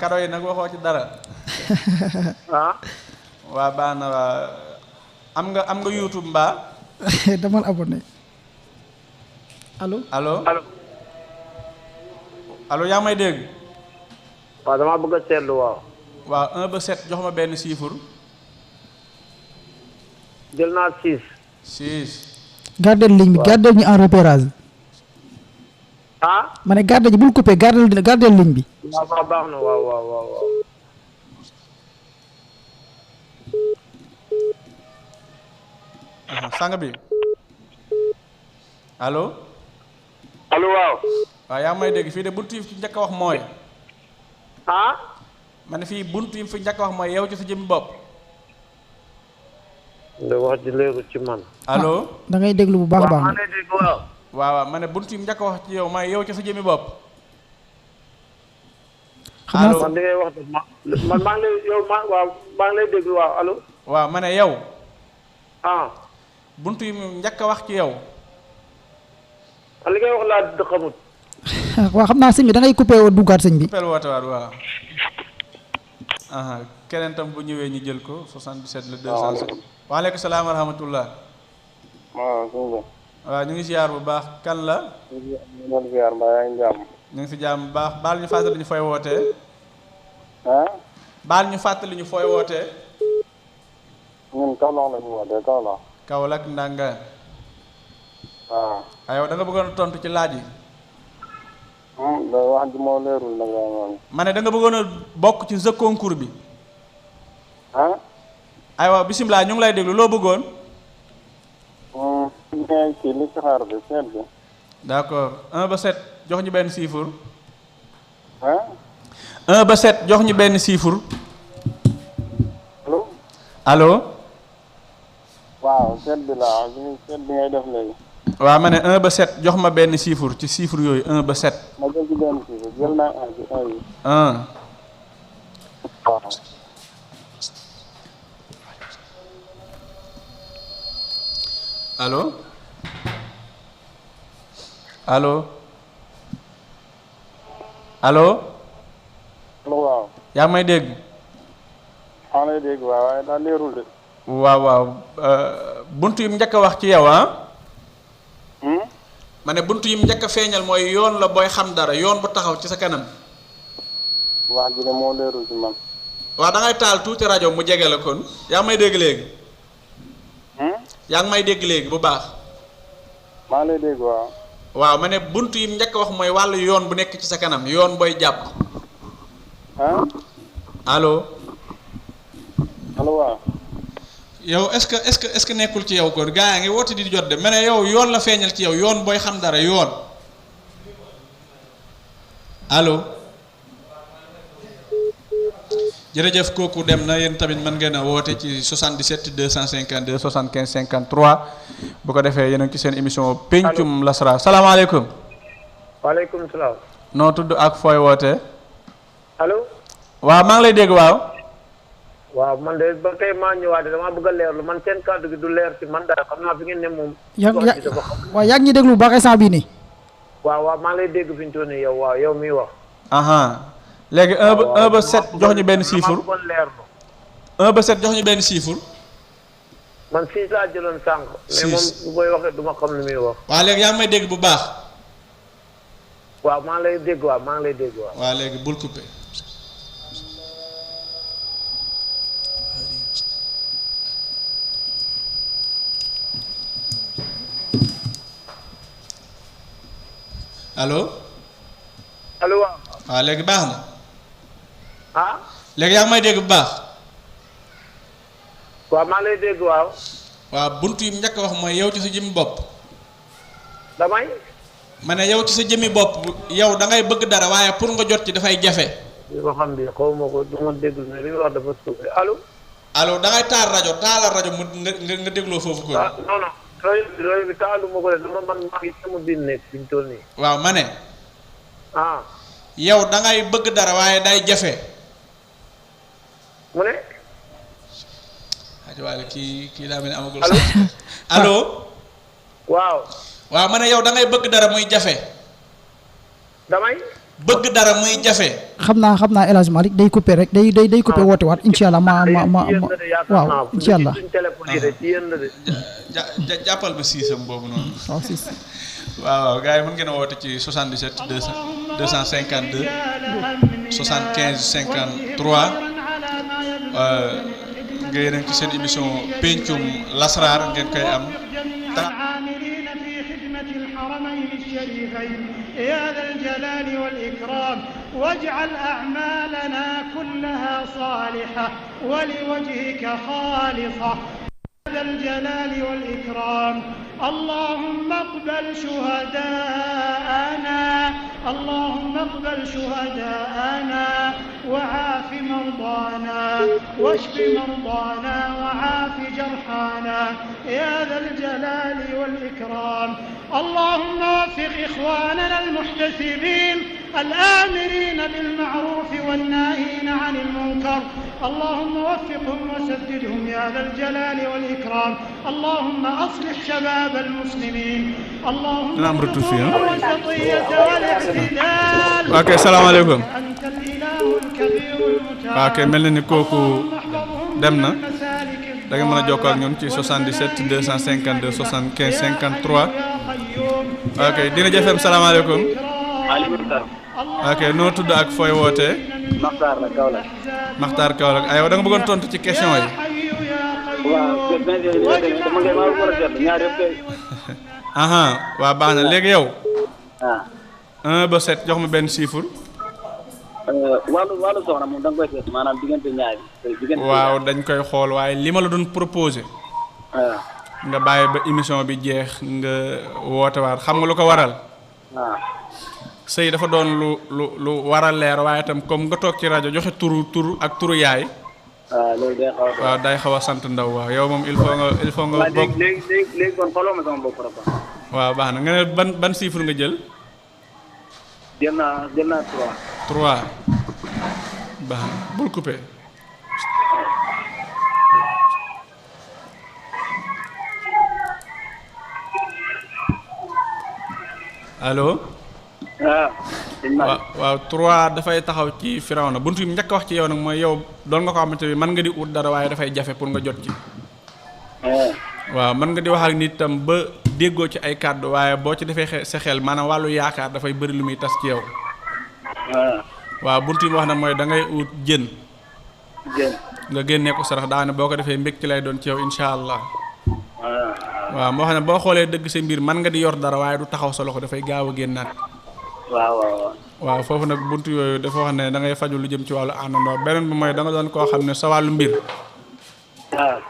kado yi nag waxoo ci dara. waa baax na waa am nga YouTube mbaa. dama abonné. allo yaa may dégg. waaw dama bëgg a seetlu waaw. waaw 1 ba 7 jox ma benn chiffre. jël naa 6. gardel ligne bi gardel ñu en repérage. ma ne gardel ji bul coupé gardel ligne bi. waaw baax na waaw. sang bi allo. waaw. waaw yaa may dégg fii de buntu yi fi njëkk a wax mooy. ma ne fii buntu yi fi njëkk a wax mooy yow ci sa jëmmi bopp. da wax ji léegi ci man. allo. da ngay déglu bu baax a baax. waaw ma ne buntu yi njëkk a wax ci yow mooy yow ci sa jëmmi bopp. allo man da ngay wax man maa ngi lay yow maa ngi lay déglu waaw allo. waaw ma ne yow. buntu yi njëkk a wax ci yow. li ngay wax laa xamut. waaw xam naa sëñ bi da ngay coupé woo duggaat sëñ bi. coupé woote waat waaw. keneen tam bu ñëwee ñu jël ko 77 la 207. waaleykum salaam wa rahmatullah. waaw ñu ngi ziar bu baax kan la. ñu ngi ziar mbaa yaa ngi jàmm. ñu ngi si jàmm bu baax baal ñu fàttali ñu fooy wootee. baal ñu fàttali ñu fooy wootee. ñun Kaolack la ñu wootee Kaolack. Kaolack Ndangaan. waaw. aywa da nga bëggoon a tontu ci laaj yi. wax ji moo leerul nag ma ne da nga bëggoon a bokk ci jeu concours bi. aywa bisimilah ñu ngi lay déglu loo bëggoon. kii li ci xaar bi seet bi. d'accord 1 ba 7 jox ñu benn chiffre. 1 ba 7 jox ñu benn chiffre. allo. waaw seet bi laa seet bi ngay def léegi. waaw ma ne 1 ba 7 jox ma benn chiffre ci chiffre yooyu 1 ba 7. ma jël ci benn chiffre jël naa 1 ci 1 yi. 1. waaw. allo. allo. allo. waaw. yaa ngi may dégg. maa ngi lay dégg waaw waaye daa leerul de. waaw buntu yi mu njëkk a wax ci yow ma ne buntu yi mu njëkk a feeñal mooy yoon la booy xam dara yoon bu taxaw ci sa kanam. wax ji de moo leerul ci man. waaw da ngay taal tuuti rajo mu jege la kon yaa ngi may dégg léegi. yaa ngi may dégg léegi bu baax. maa ngi lay dégg waaw. waaw ma ne buntu yi mu njëkk a wax mooy wàllu yoon bu nekk ci sa kanam yoon booy jàpp. allo. allo waaw. yow est-ce que nekkul ci yow kon gaa yaa ngi woote di jot de ma ne yow yoon la feeñal ci yow yoon booy xam dara yoon. allo. jërëjëf kooku dem na yéen tamit mën ngeen a woote ci 77 252 75 53 bu ko defee yéen a ngi ci seen émission pencum lasara salaamaaleykum. waaleykum salaam. noo tudd ak fooy wootee. allo. waaw maa ngi lay dégg waaw. waaw man de ba tey maa ñëwaat dama bëgg a leerlu man seen kàddu gi du leer ci man daal xam naa fi ngeen ne moom. waaw yaa ngi ñuy déglu bu baax instant bii nii. waaw maa ngi lay dégg fi ñu toll nii yow waaw yow miy wax. léegi 1 ba 7 jox ñu benn chiffre. 1 ba 7 jox ñu benn chiffre. man 6 laa jëloon sànq. mais moom bu koy waxee du ma xam lu muy wax. waaw léegi yaa ngi may dégg bu baax. waaw maa ngi lay dégg waaw maa ngi lay dégg waaw. waaw léegi bul coupé. allo. allo waaw. waaw léegi baax na. ah. léegi yaa ngi may dégg bu baax. waaw maa lay dégg waaw. waaw buntu yi njëkk wax mooy yow ci sa jëmmi bopp. damay. ma ne yow ci sa jëmmi bopp yow da ngay bëgg dara waaye pour nga jot ci dafay jafe. li ko xam bi xaw ma ko du ma déglu mais li nga wax dafa suuf allo. allo da ngay taalal rajo mu nga dégloo foofu ko. ah non non rajo bi taalu ma ko de dama man maa ngi sama biir nekk fi ñu toll nii. waaw ma ne. ah. yow da ngay bëgg dara waaye day jafe. mu ne. waaye kii daa mel ni amagul sax. allo. waaw. waaw ma ne yow da ngay bëgg dara muy jafe. damay. bëgg dara muy jafe. xam naa El Hadj Malick day coupé rek day coupé woote waat incha allah ma waaw incha allah. jàppal ma siisam boobu noonu. waaw siis. waaw gars yi mën ngeen a woote ci 77 252 75 53 nga yéen ci seen émission pencum lasraar ngeen koy am. يا ذا الجلال والإكرام واجعل أعمالنا كلها صالحة ولوجهك خالصة يا ذا الجلال والإكرام اللهم اقبل شهداءنا اللهم اقبل شهداءنا وعاف مرضانا واشف مرضانا وعاف جرحانا يا ذا الجلال والإكرام اللهم وفق إخواننا المحتسبين الآمرين بالمعروف والناهين عن المنكر اللهم وفقهم وسددهم يا ذا الجلال والإكرام اللهم أصلح شباب المسلمين اللهم الوسطية والاعتدال ok salaamaaleykum أنت الإله الكبير المتعال ok mel na ni kooku dem na da nga mën a jokkoo ak ñun ci 77 252 75 53 ok dina jafeem salaamaaleykum. maaleykum salaam. ok noo tudd ak fooy wootee. Maxtaar la Kaolack. Maxtaar Kaolack aywa da nga bëggoon tontu ci question yi. waaw dama ngay maa war a jot ñaar yëpp kay. waaw baax na léegi yow. 1 ah. ba 7 jox ma benn chiffre. wàllu soxna moom da nga koy seet maanaam diggante ñaari. waaw dañ koy xool waaye li ma la doon proposé. waaw. nga bàyyi ba émission bi jeex nga woote waat xam nga lu ko waral. waaw. sëy dafa doon lu war a leer waaye itam comme nga toog ci rajo joxe tur ak turu yaay. waaw loolu day xaw a. waaw day xaw a sant ndaw waaw yow moom il faut nga bokk. léegi kon xooloo ma sama bopp rek. waaw baax na nga ne ban chiffre nga jël. jël naa 3. 3 baax na bul coupé. allo. waaw 3 dafay taxaw ci Firawna buntu yi njëkk wax ci yow nag mooy yow doon nga ko xamante ni mën nga di ut dara waaye dafay jafe pour nga jot ci. waaw mën nga di wax ak nit tam ba déggoo ci ay kàddu waaye boo ci defee sa xel maanaam wàllu yaakaar dafay bëri lu muy tas ci yow. waaw buntu yi mu wax nag mooy da ngay ut jën. nga génnee ko sarax daane boo ko defee mbég ci lay doon ci yow incha allah. waaw moo xam ne boo xoolee dëgg sa mbir mën nga di yor dara waaye du taxaw sa loxo dafay gaaw a génnaat. waaw foofu nag buntu yooyu dafa wax ne da ngay faju lu jëm ci wàllu àndandoo beneen bi mooy da nga doon koo xam ne sa wàllu mbir.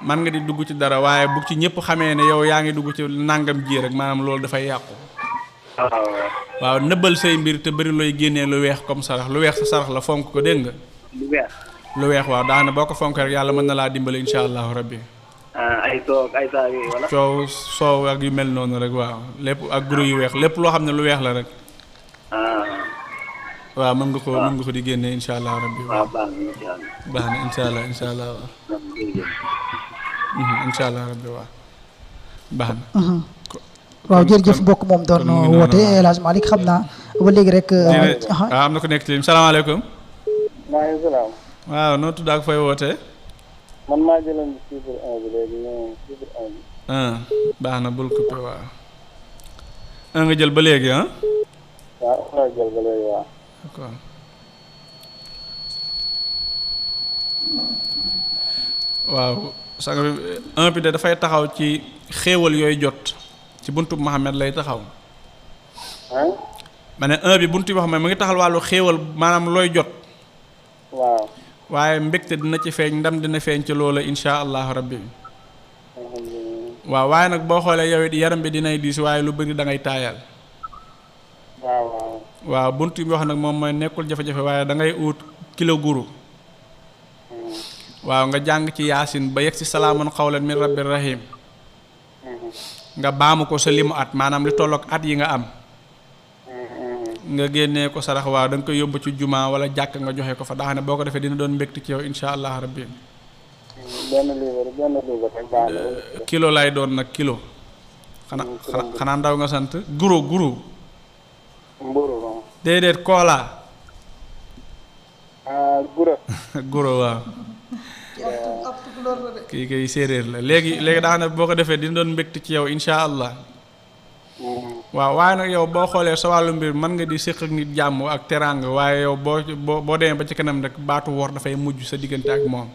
man nga di dugg ci dara waaye bu ci ñëpp xamee ne yow yaa ngi dugg ci nangam ji rek maanaam loolu dafay yàqu. waaw nëbbal say mbir te bëri looy génnee lu weex comme sarax lu weex sa sarax la fonk ko dégg nga. lu weex waaw daanaka boo ko fonk rek yàlla mën na laa dimbali incha allahu rabbi. ay soow ay saa yooyu wala. soow ak yu mel noonu rek waaw lépp ak guru yu weex lépp loo xam ne lu weex la rek. waaw mën nga ko di génne incha allah rabbi. waaw baax na incha allah. baax na incha allah waaw. incha allah rabbi waaw baax na. waaw jërëjëf mbokk moom doon woote El Hadj Malick xam naa ba léegi rek. waaw am na ko nekk ci salaamaaleykum. maaleykum salaam. waaw noo tudd ak fooy wootee. man maa jëloon chiffre 1 bi léegi mais chiffre 1 bi. baax na bul coupé waaw. 1 nga jël ba léegi ah. waaw nga jël ba léegi waaw. d'accord. waaw sanga bi 1 bi de dafay taxaw ci xéewal yooyu jot ci buntu Muhammad lay taxaw. ma ne 1 bi buntu boo xam ne mu ngi taxal wàllu xéewal maanaam looy jot. waaw. waaye mbégte dina ci feeñ ndam dina feeñ ci loola insha allahu rabbi. waaw waaye nag boo xoolee yow it yaram bi dinay diis waaye lu bëri da ngay taayal. waaw buntu bi wax nag moom mooy nekkul jafe-jafe waaye da ngay ut kilo guru. waaw nga jàng ci yaasin ba yegg si salaamun xawlan min rabbir rahim. nga baamu ko sa limu at maanaam li tolloog at yi nga am. nga génnee ko sarax waaw da nga koy yóbbu ci juma wala jàkk nga joxe ko fa daa xam ne boo ko defee dina doon mbégte ci yow insha allah rabbi. benn livre rek baax na. kilo lay doon nag kilo. xanaa ndaw nga sant guro. mburu. déedéet koola. guro. guro waaw. kii kay séeréer la léegi daa xam ne boo ko defee dina doon mbégte ci yow insha allah. waaw waaye nag yow boo xoolee sa wàllu mbir mën nga di séq ak nit jàmm ak teraanga waaye yow boo demee ba ci kanam rek baatu wor dafay mujj sa diggante ak moom.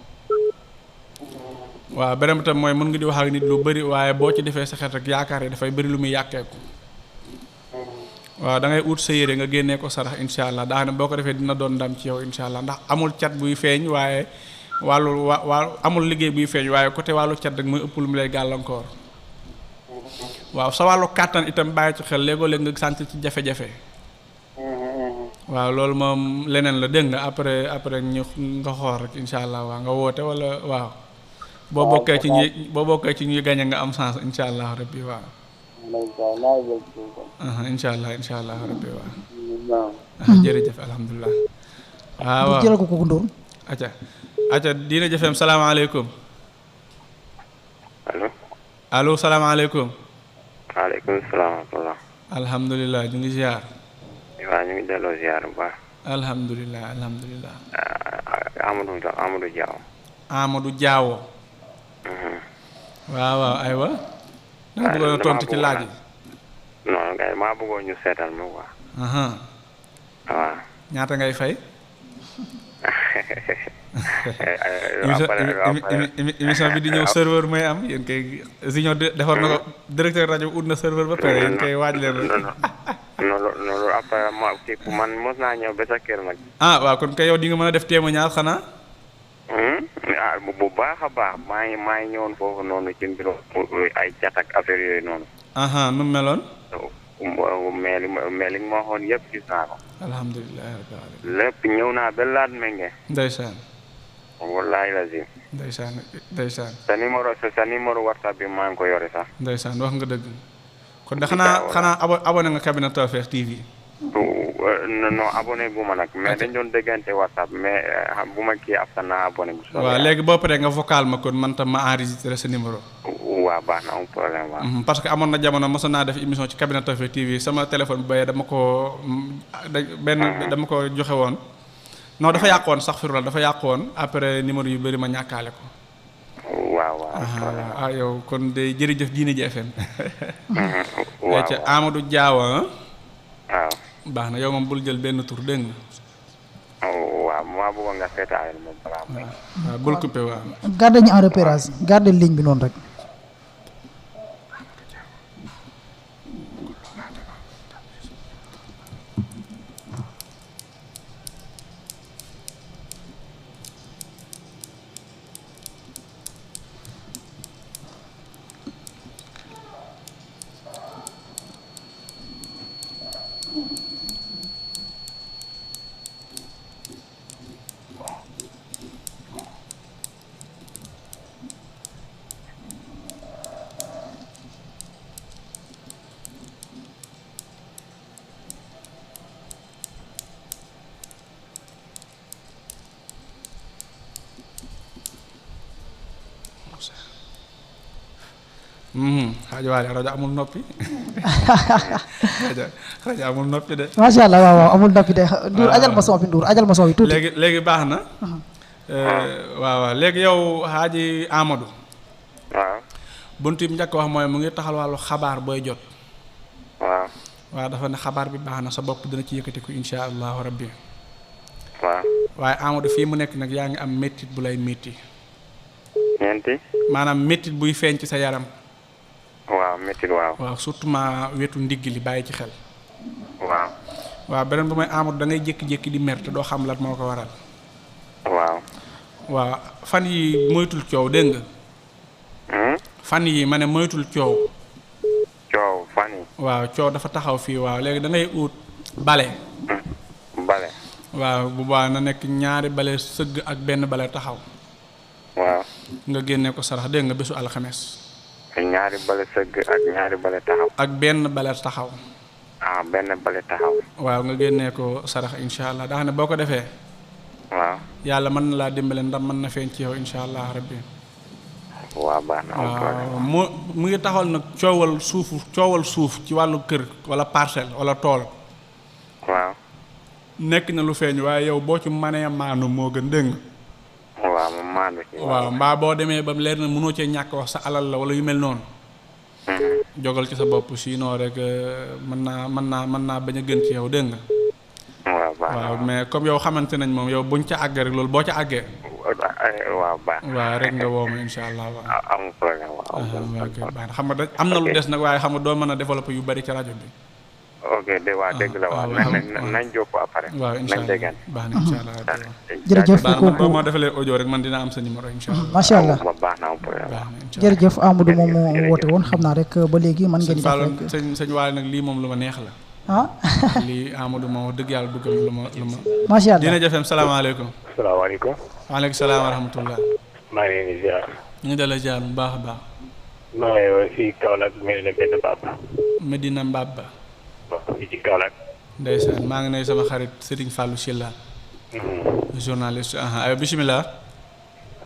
waaw beneen tam mooy mën nga di wax ak nit lu bëri waaye boo ci defee sa xel rek yaakaar yi dafay bëri lu muy yàqeeku. waaw da ngay ut sa yére nga génnee ko sarax incha allah daa xam ne boo ko defee dina doon ndam ci yow incha allah ndax amul cat buy feeñ waaye amul liggéey buy feeñ waaye côté wàllu cat rek mooy ëpp lu mu lay gàllankoor. waaw sa wàllu kàttan itam bàyyi ci xel léegoo-léeg nga sant ci jafe-jafe. waaw loolu moom leneen la dégg nga après ñu nga xool rek incha allah waaw nga woote wala waaw. boo bokkee ci ñuy gañe nga am chance incha allah rabbi waaw. incha allah rabbi waaw. jërëjëf alhamdulilah. waaw jëlal ko kooku Ndour. acca diina jëfeem salaamaaleykum. allo salaamaaleykum. waaleykum salaam wa rahmatulah. alhamdulilah ñu ngi ziar. waaw ñu ngi delloo ziar bu baax. alhamdulilah. Amadou Diaw. Amadou Diawo. waaw aywa. da nga bëggoon a tontu ci laaj yi. non kay maa bëggoon ñu seetal ma quoi. waaw. ñaata ngay fay. émission bi di ñëw serveur mooy am yéen kay Ziño defar na ko directeur rajo ut na serveur ba pare yéen kay waaj leen rek. loolu après man mos naa ñëw ba sa kër nag. waaw kon kay yow di nga mën a def témoignage xanaa. bu baax a baax maa ngi ñëwoon foofu noonu ci mbirum ay cat ak affaire yooyu noonu. nu mu meloon. mais li nga ma waxoon yëpp gis naa ko. alhamdulilah rabbil alamin. lépp ñëw naa ba laat menge. ndeysaan. wallaahi lazim. ndeysaan. sa numéro WhatsApp bi maa ngi ko yore sax. ndeysaan wax nga dëgg. kon de xanaa abonné nga cabinet Tawfekh TV. non abonné bu ma nag mais dañ doon déggante WhatsApp mais bu ma kii ab naa abonné bu waaw léegi boo paree nga vocal ma kon man tam ma enregistré sa numéro. waaw baax na amul problème waaw. parce que amoon na jamono mosoon naa def émission ci cabinet Tawfekh TV sama téléphone bi dama ko joxe woon. non dafa yàqoon sax firula dafa yàqoon après numéro yu bëri ma ñàkkaale ko. waaw. yow kon de jërëjëf Diine ji FM. waaw ca Amadou Diaw waaw. baax na yow moom bul jël benn tur dégg nga. waaw maa bëggoon nga seetaayal moom balaa may. waaw bul coupé waaw. garde ñu en repérage garde ligne bi noonu rek. xaaja waale rajo amul noppi rajo amul noppi de. macha allah waaw amul noppi de. Ndour ajal ma son bi Ndour ajal ma son bi tuuti. léegi baax na. waaw léegi yow xaaji Amadou. waaw. buntu bi njëkk wax mooy mu ngi taxal wàllu xabaar booy jot. waaw. waaw dafa ne xabaar bi baax na sa bopp dina ci yëkkatiku insha allahu rabbi. waaw. waaye Amadou fii mu nekk nag yaa ngi am méttit bu lay métti. ñeenti. maanaam méttit buy feeñ ci sa yaram. waaw méttit waaw. waaw surtout ma wetu ndigg li bàyyi ci xel. waaw. waaw beneen ba mooy Amadou da ngay jékki-jékki di mer te doo xam lan moo ko waral. waaw. waaw fan yi moytul coow dégg nga. fan yi ma ne moytul coow. coow fan yi. waaw coow dafa taxaw fii waaw léegi da ngay ut bale. bale. waaw bu baax na nekk ñaari bale sëgg ak benn bale taxaw. waaw. nga génne ko sarax dégg nga bésu alxames. ñaari bale sëgg ak ñaari bale taxaw. ak benn bale taxaw. benn bale taxaw. waaw nga génnee ko sarax incha allah daa xam ne boo ko defee. waaw. yàlla mën na laa dimbale ndax mën na feeñ ci yow incha allah rabbi. waaw baax na. waaw mu ngi taxawal nag coowal suuf ci wàllu kër wala parcelle wala tool. waaw. nekk na lu feeñ waaye yow boo ci mënee maanu moo gën dégg nga. waaw mu maanu ci. waaw mbaa boo demee ba leer na mënoo cee ñàkk wax sa alal la wala yu mel noonu. jogal ci sa bopp sinon rek mën naa bañ a gën ci yow dégg nga. waaw mais comme yow xamante nañ moom yow buñ ca àggee rek loolu boo ca àggee. waaw baax waaw rek nga woo ma incha allah waaw. amul problème waaw. baax na xam nga am na lu des nag waaye xam nga doo mën a développer yu bari ci rajo bi. ok dégg la waaw nañ jokkoo après. waaw incha allah baax na incha allah. jërëjëf kooku boo ma defalee audio rek man dina am sa numéro incha allah. macha allah baax na jërëjëf Amadou moom moo woote woon xam naa rek ba léegi mën ngeen di def rek sëñ Waly nag lii moom lu ma neex la. lii Amadou moom wax dëgg yàlla duggal lu ma. macha allah dina jafeem salaamaaleykum. salaamaaleykum. waaleykum salaam wa rahmatullah. maa ngi leen di ziar. ñu ngi dala ziar bu baax a baax. maa ngi woon fii Kaolack Medina benn Baba. Medina Mbaba. waaw fii ci Kaolack. ndeysaan maa ngi nuyu sama xarit Serigne Fallou Sylla. journaliste aywa bisimilah.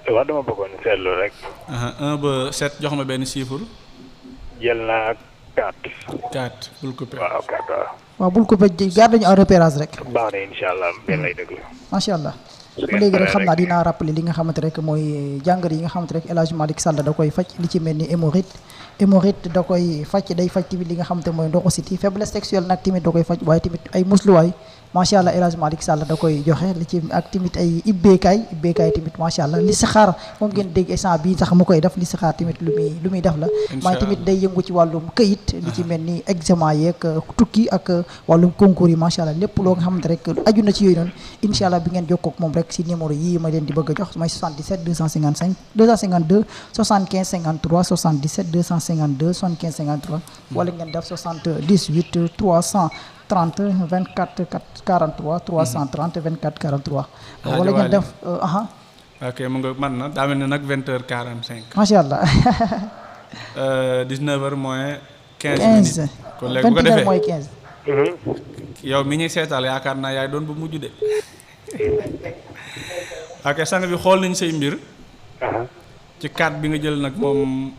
waaw dama bëggoon seetlu rek. 1 ba 7 jox ma benn chiffre. jël naa 4. 4 bul coupé. waaw 4 waaw. waaw bul coupé garde ñu en repérage rek. baax na incha allah benn lay déglu. macha allah. ba léegi rek xam naa dinaa rappeler li nga xamante rek mooy jàngoro yi nga xamante rek El Hadj Malick Sall da koy faj li ci mel ni hémorroïde da koy faj day faj tamit li nga xamante mooy ndoxu siti faiblesse sexuelle nag tamit da koy faj waaye tamit ay musluwaay macha allah El Hadj Malick Sall da koy joxe li ci ak tamit ay ibbeekaay tamit macha allah li saxaar moom ngeen dégg instant bii sax mu koy def li saxaar tamit lu muy def la waaye tamit day yëngu ci wàllum këyit li ci mel ni examen yeeg tukki ak wàllum concours yi macha allah lépp loo nga xamante rek aju na ci yooyu noonu incha allah bi ngeen jokkoo ak moom rek si numéro yii ma leen di bëgg a jox mooy 77 255 252 75 53 77 252 75 53 wala ngeen def 78 330 24 43 330 24 43 wala ngeen def ok mu nga man na daa mel ne nag 20h45 macha allah 19h moins 15 minutes kon léegi bu ko defee moins 15 yow mi ñuy seetal yaakaar naa yaay doon bu mujj de ok sang bi xool nañ say mbir ci 4 bi nga jël nag moom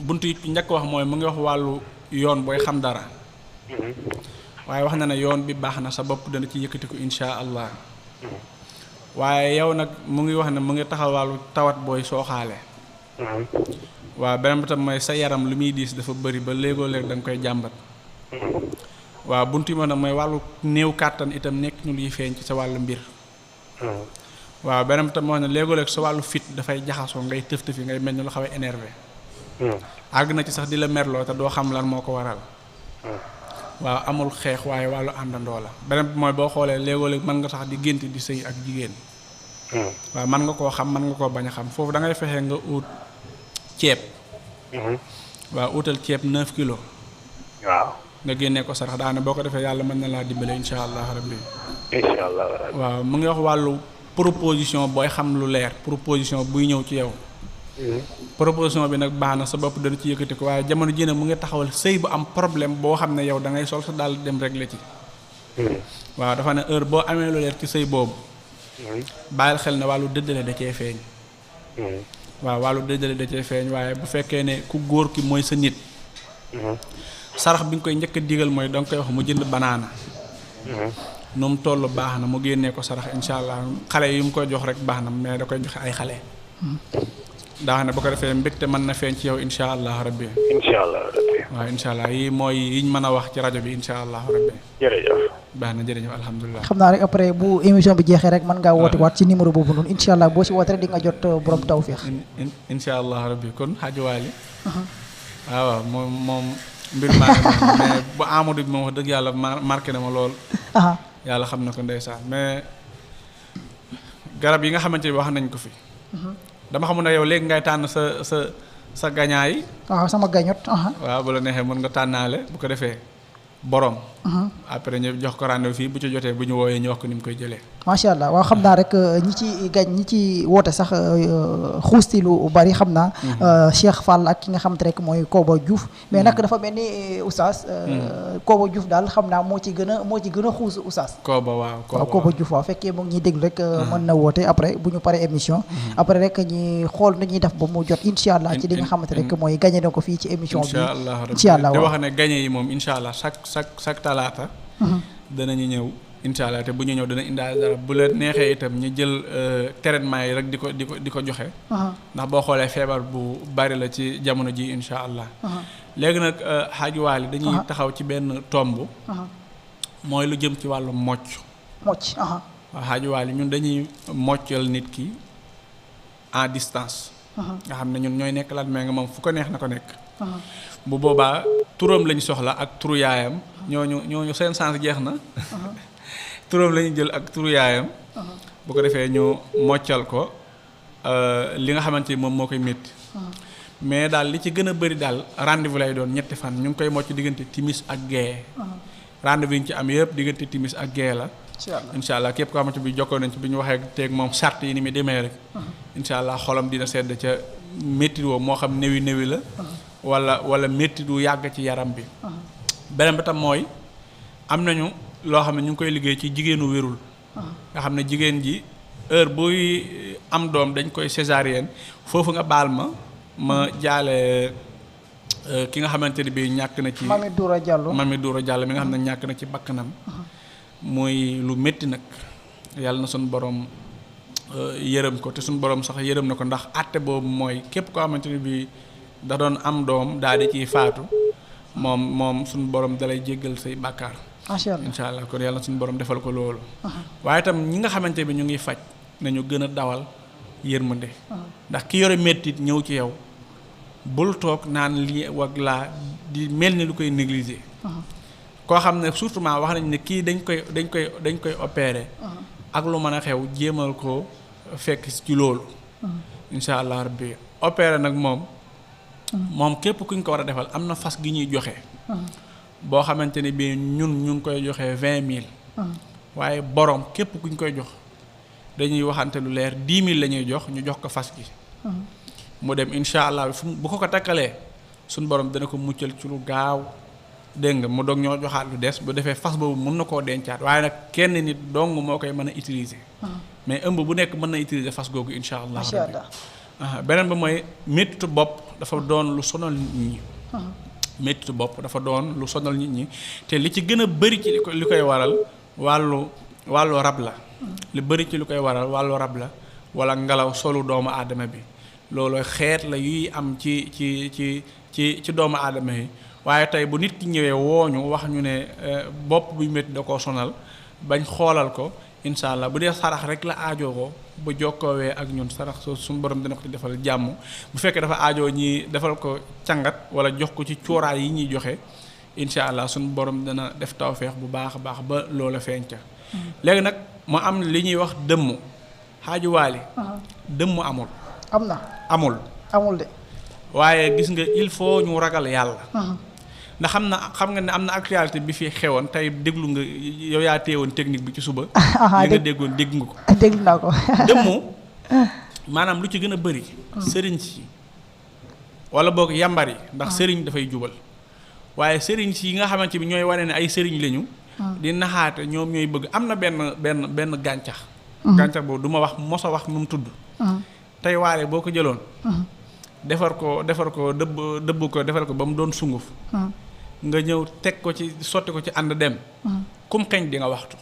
buntu yi njëkk wax mooy mu ngi wax wàllu yoon booy xam dara waaye wax na ne yoon bi baax na sa bopp dana ci yëkkatiku insha allah waaye yow nag mu ngi wax ne mu ngi taxaw wàllu tawat booy sooxaale waaw beneen bi tam mooy sa yaram lu muy diis dafa bëri ba léegoo léeg da nga koy jàmbat waaw buntu yi ma nag mooy wàllu néew kàttan itam nekk ñu luy feeñ ci sa wàllu mbir waaw beneen bi tam moo ne léegoo léeg sa wàllu fit dafay jaxasoo ngay tëf-tëfi ngay mel ni lu xaw a énervé àgg na ci sax di la merloo te doo xam lan moo ko waral waaw amul xeex waaye wàllu àndandoo la beneen bi mooy boo xoolee léegoo-léeg mën nga sax di gént di sëy ak jigéen waaw mën nga koo xam mën nga koo bañ a xam foofu da ngay fexe nga ut ceeb waaw utal ceeb 9 kilos waaw nga génnee ko sarax daane boo ko defee yàlla mën na laa dimbale insha allah rabbi incha allah waaw mu ngi wax wàllu proposition booy xam lu leer proposition buy ñëw ci yow proposition bi nag baax na sa bopp dana ci yëkkati ko waaye jamono ji ne mu ngi taxawal sëy bu am problème boo xam ne yow da ngay sol sa daal dem régler ci waaw dafa ne heure boo amee lu leer ci sëy boobu bàyyil xel ne wàllu dëddale da cee feeñ waaw wàllu dëddale da cee feeñ waaye bu fekkee ne ku góor ki mooy sa nit sarax bi nga koy njëkk a digal mooy danga koy wax mu jënd banaana nu mu toll baax na mu génnee ko sarax incha allah xale yi mu koy jox rek baax na mais da koy joxe ay xale daa xam ne bu ko defee mbégte mën na feeñ ci yow incha allah rabbi waaw incha allah yi mooy yiñ mën a wax ci rajo bi incha allah rabbi jërëjëf baax na jërëjëf alhamdulilah xam naa rek après bu émission bi jeexee rek mën ngaa woote waat ci numéro boobu noonu incha allah boo si woote rek di nga jot borom tawféex incha allah rabbi kon Hadji Waly waaw moom mbir maa mais bu Amadou bi moom wax dëgg yàlla marqué na ma lool yàlla xam na ko ndeysaan mais garab yi nga xamante ni wax nañ ko fi dama xamul ne yow léegi ngay tànn sa gañaay waaw sama gañot waaw bu la neexee mën nga tànnaale bu ko defee borom après ñu jox ko rendez-vous fii bu ci jotee bu ñu wooyee ñu wax ko ni mu koy jëlee macha allah waaw xam naa rek ñi ci woote sax xuusti lu bari xam naa Cheikh Fall ak ki nga xamante rek mooy Koba Diouf mais nag dafa mel ni oustaz Koba Diouf daal xam naa moo ci gën a xuus oustaz Koba waaw Koba Diouf waaw fekkee mu ngi ñuy déglu rek mën na woote après bu ñu paree émission après rek ñi xool nu ñuy def ba mu jot incha allah ci li nga xamante rek mooy gagné na ko fii ci émission bi incha allah di wax ne gagné yi moom incha allah chaque talaata danañu ñëw incha allah te bu ñu ñëw dana indaale dara bu la neexee itam ñu jël traitement yi rek di ko joxe ndax boo xoolee feebar bu bari la ci jamono ji incha allah léegi nag Hadji Waly dañuy taxaw ci benn tomb mooy lu jëm ci wàllu mocc waaw Hadji Waly ñun dañuy moccal nit ki en distance nga xam ne ñun ñooy nekk lan mais nga moom fu ko neex na ko nekk bu boobaa turam lañ soxla ak turu yaayam ñooñu seen sens jeex na turam lañu jël ak turu yaayam bu ko defee ñu moccal ko li nga xamante ni moom moo koy métti mais daal li ci gën a bëri daal rendez-vous lay doon ñetti fan ñu ngi koy mocc diggante timis ak gée rendez-vous yi ñu ci am yëpp diggante timis ak gée la incha allah képp ko xamante bi jokkoo nañ ci bi ñu waxee teeg moom charte yi ni muy demee rek incha allah xolam dina sedd ca métti woo moo xam néwi la wala métti du yàgg ci yaram bi beneen bi tam mooy am nañu loo xam ne ñu ngi koy liggéey ci jigéenu wérul nga xam ne jigéen ji heure buy am doom dañ koy césarienne foofu nga baal ma jaale ki nga xamante ni bi ñàkk na ci Mami Doura Diallo mi nga xam ne ñàkk na ci bakkanam muy lu métti nag yàlla na suñu borom yërëm ko te suñu borom sax yërëm na ko ndax àtte boobu mooy képp koo xamante ni bi da doon am doom daal di ciy faatu moom suñu borom dalay jéggal say bàkkaar incha allah kon yàlla suñu borom defal ko loolu waaye itam ñi nga xamante bi ñu ngi faj nañu gën a dawal yërmande ndax ki yore mettit ñëw ci yow bul toog naan lii wag laa di mel ni lu koy négliger koo xam ne surtout wax nañ ne kii dañ koy opérer ak lu mën a xew jéemal ko fekk ci loolu incha allah rabbi opérer nag moom képp kuñ ko war a defal am na fas gi ñuy joxe boo xamante ni bii ñu ngi koy joxe 20 000 waaye borom képp kuñ koy jox dañuy waxante lu leer 10 000 la ñuy jox ñu jox ko fas gi mu dem incha allah bu ko takkalee suñ borom dana ko muccal ci lu gaaw dégg nga mu doog ñoo joxaat lu des bu defee fas boobu mën na koo dencaat waaye nag kenn nit dong moo koy mën a utiliser mais ëmb bu nekk mën na utiliser fas googu incha allah beneen ba mooy méttitu bopp dafa doon lu sonal nit ñi méttitu bopp dafa doon lu sonal nit ñi te li ci gën a bëri ci li koy waral wàllu rab la li bëri ci li koy waral wàllu rab la wala ngelaw solu doomu aadama bi loolu xeet la yuy am ci doomu aadama yi waaye tey bu nit ki ñëwee wooñu wax ñu ne bopp buy métti da koo sonal bañ xoolal ko incha allah bu dee sarax rek la aajoo ko bu jokkoowee ak ñun sarax soo suñu borom dina ko ci defal jàmm bu fekkee dafa aajoo ñi defal ko càngat wala jox ko ci cuuraay yi ñuy joxe incha allah suñu borom dana def tawfeex bu baax a baax ba loola feeñ ca léegi nag mu am li ñuy wax dëmm Hadji Waly dëmm amul de waaye gis nga il faut ñu ragal yàlla ndax xam nga ne am na actualité bi fi xewoon tey déglu nga yow yaa teewoon technique bi ci suba li nga dégg nga ko déglu naa ko dëmmu maanaam lu ci gën a bëri sëriñ si wala boog yambar yi ndax sëriñ dafay jubal waaye sëriñ si yi nga xamante bi ñooy wane ne ay sëriñ lañu di naxaate ñoom ñooy bëgg am na benn gàncax boobu du ma wax mos a wax nu mu tudd tey waale boo ko jëloon defar ko dëbb ko defar ko ba mu doon sunguf nga ñëw teg ko ci sotti ko ci ànd dem kum xeeñ di nga waxtu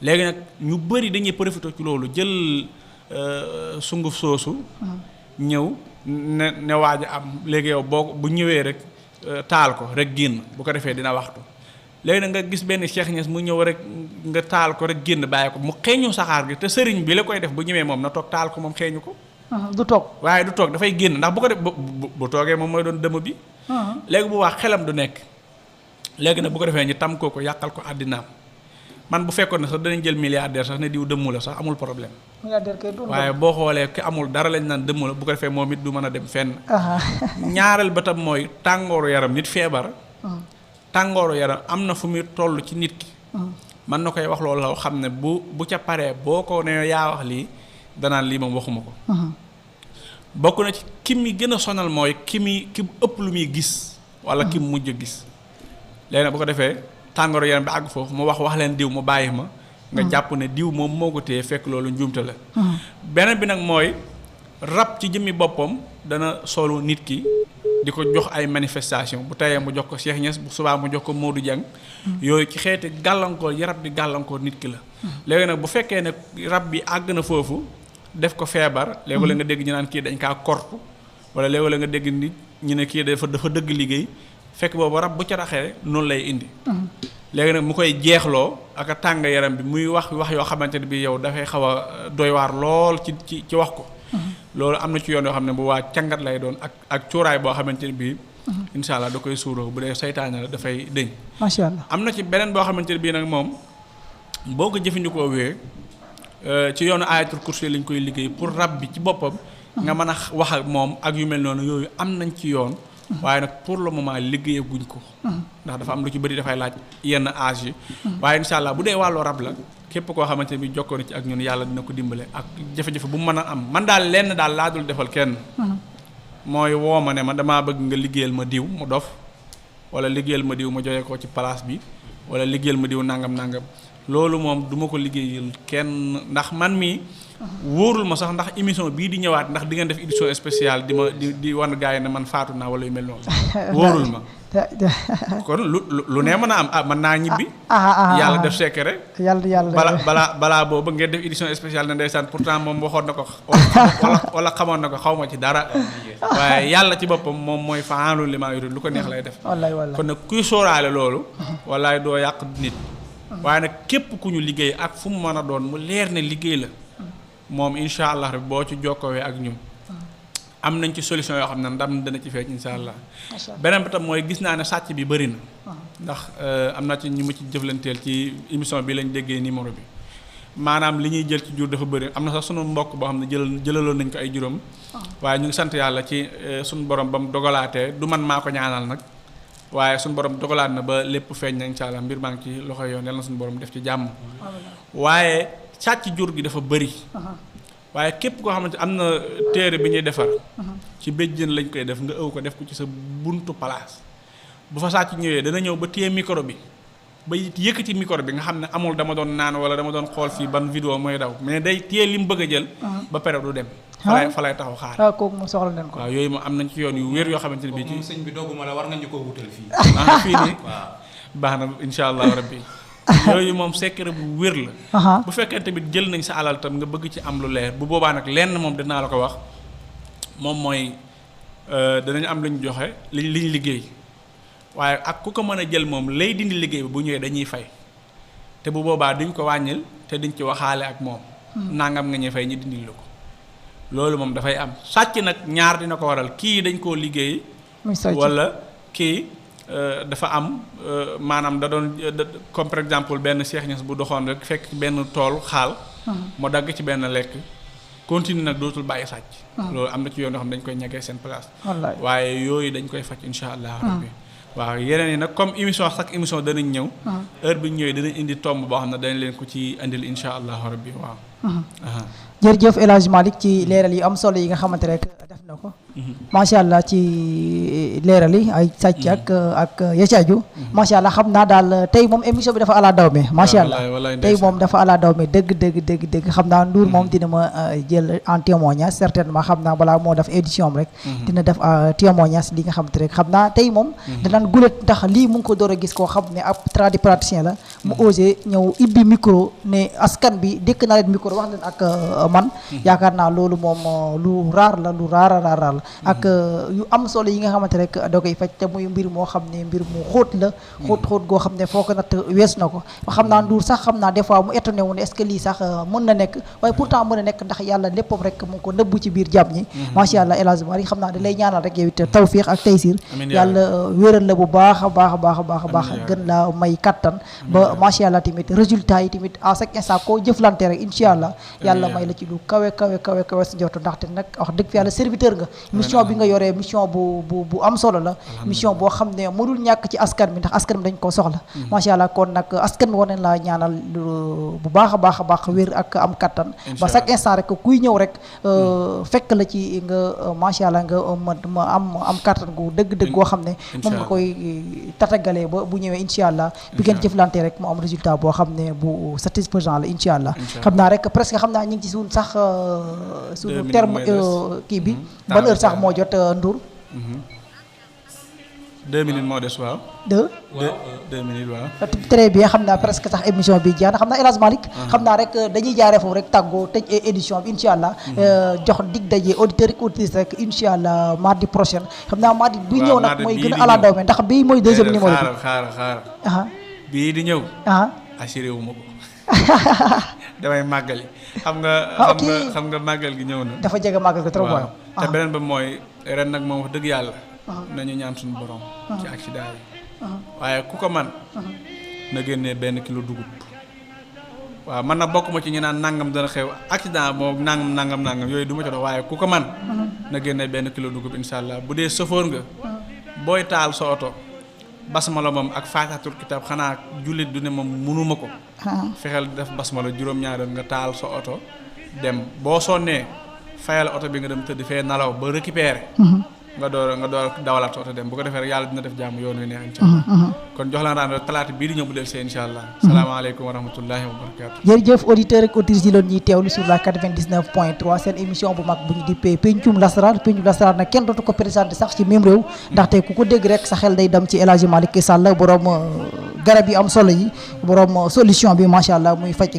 léegi nag ñu bëri dañuy profité ci loolu jël sunguf soosu ñëw ne waaj a am léegi yow boo bu ñëwee rek taal ko rek génn bu ko defee dina waxtu léegi nag nga gis benn Cheikh Niass mu ñëw rek nga taal ko rek génn bàyyi ko mu xeeñu saxaar gi te sëriñ bi la koy def bu ñëwee moom na toog taal ko moom xeeñu ko du toog waaye du toog dafay génn ndax bu ko def bu toogee moom mooy doon dëmm bi léegi bu wax xelam du nekk léegi nag bu ko defee ñu tam ko yàqal ko àddinaam man bu fekkoon ne sax danañ jël milliardaire sax ne diw dëmm la sax amul problème waaye boo xoolee ki amul dara lañ naan dëmm la bu ko defee moom it du mën a dem fenn ñaareel ba tam mooy tàngooru yaram nit feebar tàngooru yaram am na fu muy toll ci nit ki mën na koy wax loolu la xam ne bu ca paree boo ko ne yaa wax lii danaan lii moom waxuma ko bokk na ci ki mi gën a sonal mooy ki ëpp lu muy gis wala ki mujj gis léegi nag bu ko defee tàngooru yaram bi àgg foofu mu wax leen diw mu bàyyi ma nga jàpp ne diw moom moo ko téye fekk loolu njuumte la beneen bi nag mooy rab ci jëmmi boppam dana solu nit ki di ko jox ay manifestation bu tayee mu jox ko Cheikh Niass bu subaa mu jox ko Modou Dieng yooyu ci xeeti gàllankoor yi rab di gàllankoor nit ki la léegi nag bu fekkee ne rab bi àgg na foofu def ko feebar léegi la nga dégg ñu naan kii dañ kaa kortu wala léegi la nga dégg nit ñu ne kii dafa dëgg liggéey fekk boobu rab bu ca raxee noonu lay indi léegi nag mu koy jeexloo ak a tàng yaram bi muy wax yoo xamante ne bi yow dafay xaw a doy waar lool ci wax ko loolu am na ci yoon yoo xam ne bu waa càngat lay doon ak cuuraay boo xamante ne bii incha allah da koy suuroo bu dee saytaane la dafay dëñ macha allah am na ci beneen boo xamante ne bii nag moom boo ko jëfandikoo wee ci yoonu ayatul kursi lañ koy liggéey pour rab bi ci boppam nga mën a wax ak moom ak yu mel noonu yooyu am nañ ci yoon waaye nag pour le moment liggéeyaguñ ko ndax dafa am lu ci bëri dafay laaj yenn âge yi waaye incha allah bu dee wàllu rab la képp koo xamante ne bi jokkoo na ci ak ñun yàlla dina ko dimbale ak jafe-jafe bu mu mën a am man daal lenn daal laa dul defal kenn mooy woo ma ne ma damaa bëgg nga liggéeyal ma diw mu dof wala liggéeyal ma diw ma joxe ko ci place bi wala liggéeyal ma diw nangam loolu moom du ma ko liggéeyal kenn ndax man mii wóorul ma sax ndax émission bii di ñëwaat ndax di ngeen def édition spéciale di wan gars yi ne man faatu naa wala yu mel noonu wóorul ma kon lu ne mën a am mën naa ñibbi yàlla def secret yàlla balaa boobu ngeen def édition spéciale ne ndeysaan pourtant moom waxoon na ko wala xamoon na ko xaw ma ci dara waaye yàlla ci boppam moom mooy fa'aalun limaa yuriid lu ko neex lay def kon nag kuy sóoraale loolu wallaay doo yàq nit waaye nag képp ku ñu liggéey ak fu mu mën a doon mu leer ne liggéey la moom incha allah rek boo ci jokkoowee ak ñun am nañ ci solution yoo xam ne ndam dana ci feeñ incha allah beneen bi tam mooy gis naa ne sàcc bi bëri na ndax am na ci ñu ma ci jëflanteel ci émission bi lañ déggee numéro bi maanaam li ñuy jël ci jur dafa bëri am na sax sunu mbokk boo xam ne jëlaloon nañ ko ay juróom waaye ñu ngi sant yàlla ci sunu borom ba mu dogalaatee du man maa ko ñaanal nag waaye suñu borom dogalaat na ba lépp feeñ na incha allah mbir maa ngi ci loxo yoon yal na suñu borom def ci jàmm waaye sàcc jur gi dafa bëri waaye képp koo xamante am na téere bi ñuy defar ci béjjën lañ koy def nga ëw ko def ko ci sa buntu place bu fa sàcc ñëwee dana ñëw ba téye micro bi ba yëkkati micro bi nga xam ne amul dama doon naan wala dama doon xool fii ban vidéo mooy daw mais day téye li mu bëgg a jël ba pare du dem fa lay taxaw xaar kooku mu soxla nañ ko waaw yooyu moom am nañ ci yoon yu wér yoo xamante ne bii ci sëñ bi dogguma la war nga ñu ko wutal fii fii nii baax na insha allah rabbi yooyu moom secret bu wér la bu fekkee tamit jël nañ sa alal tam nga bëgg ci am lu leer bu boobaa nag lenn moom dinaa la ko wax moom mooy danañ am lu ñu joxe liñ liggéey waaye ak ku ko mën a jël moom lay dindi liggéey bi bu ñëwee dañuy fay te bu boobaa duñ ko wàññil te duñ ci waxaale ak moom nangam nga ñuy fay ñu dindil la ko loolu moom dafay am sàcc nag ñaar dina ko waral kii dañ koo liggéey wala kii dafa am maanaam da doon comme par exemple benn Cheikh Niass bu doxoon rek fekk benn tool xaal mu dagg ci benn lekk continue nag dootul bàyyi sàcc loolu am na ci yoon yoo xam dañ koy ñegee seen place waaye yooyu dañ koy faj insha allah rabbi waaw yeneen yi nag comme émission chaque émission danañ ñëw heure bi ñu ñëwee danañ indi tomb boo xam ne dañ leen ko ci indil insha allah rabbi waaw jërëjëf El Hadj Malick ci leeral yu am solo yi nga xamante rek def na ko macha allah ci leeral yi ay sàcc ak ya ci aju macha allah xam naa daal tey moom émission bi dafa ala daw me macha allah tey moom dafa ala daw me dëgg xam naa Ndour moom dina ma jël en témoignage certainement xam naa balaa moo def édition am rek dina def témoignage li nga xam te rek xam naa tey moom danaan gulet ndax lii mu ngi ko door a gis koo xam ne ab tradipraticien la mu osé ñëw ibbi micro ne askan bi dëkk na leen micro wax leen ak man yaakaar naa loolu moom lu raar la lu raar la ak yu am solo yi nga xamante rek da koy faj te muy mbir moo xam ne mbir mu xóot la xóot goo xam ne foo ko natt wees na ko xam naa Ndour sax xam naa des fois mu étonné wu ne est-ce que lii sax mën na nekk waaye pourtant mën na nekk ndax yàlla léppam rek mu ngi ko nëbbu ci biir jàmm ñi macha allah El Hadj Malick xam naa da lay ñaanal rek yow it tawfiq ak taysir yàlla wéral la bu baax a baax gën la may kattan ba macha allah tamit résultat yi tamit à chaque instant koo jëflante rek incha allah yàlla may la ci lu kawe si njortu ndaxte nag wax dëgg fi yàlla serviteur nga mission bi nga yoree mission bu am solo la mission boo xam ne mënul ñàkk ci askan bi ndax askan bi dañ koo soxla macha allah kon nag askan bi war nañ laa ñaanal bu baax a baax wér ak am kattan ba chaque instant rek kuy ñëw rek fekk la ci nga macha allah nga ma am kattan gu dëgg goo xam ne moom nga koy tatagalee ba bu ñëwee incha allah bi ngeen jëflante rek mu am résultat boo xam ne bu satisfaisant la incha allah xam naa rek presque xam naa ñu ngi ci suñ sax suñu terme kii bi ban heure sax moo jot Ndour 2 minutes moo des waaw. 2 minutes waaw. très bien xam naa presque sax émission bi jeex na xam naa El Hadj Malick xam naa rek dañuy jaaree foofu rek tàggoo tëj édition bi incha allah jox dig daje auditeurs ak auditrices rek incha allah mardi prochain xam naa mardi buy ñëw nag mooy gën a ala daw me ndax bii mooy deuxième numéro bi. xaaral bii di ñëw. assuré wu ma ko. damay màggali. xam nga màggal gi ñëw na. dafa jege màggal gi trop waaw. te beneen ba mooy ren nag moom wax dëgg yàlla. nañu ñaan suñu borom. ci accident yi. waaye ku ko man na génnee benn kilo dugub. waaw man na bokk ma ci ñu naan nangam dana xew accident moom nangam yooyu du ma ci dox waaye ku ko man na génnee benn kilo dugub incha allah bu dee sëfoor nga booy taal sa oto basmala moom ak faataatul kitaab xanaa jullit du ne moom mënuma ko. fexeel def basmala juróom-ñaari nga taal sa oto dem boo sonnee fayal oto bi nga dem tëdd fee nalaw ba récupérer. nga door dawalaat oto dem bu ko defee rek yàlla dina def jàmm yoon wi neex incha allah kon jox laan raan talaata bii di ñëw bu del see incha allah salaamaaleykum wa rahmatullahi wa barakatu jërëjëf auditeurs ak auditrices yi loon ñuy teewlu sur la 99.3 seen émission bu mag bu ñu dippee pencum lasaraar nag kenn dootu ko présenté sax ci même réew ndaxte ku ko dégg rek sa xel day dem ci El Hadji Malick Sall borom garab yi am solo yi borom solution bi macha allah muy faj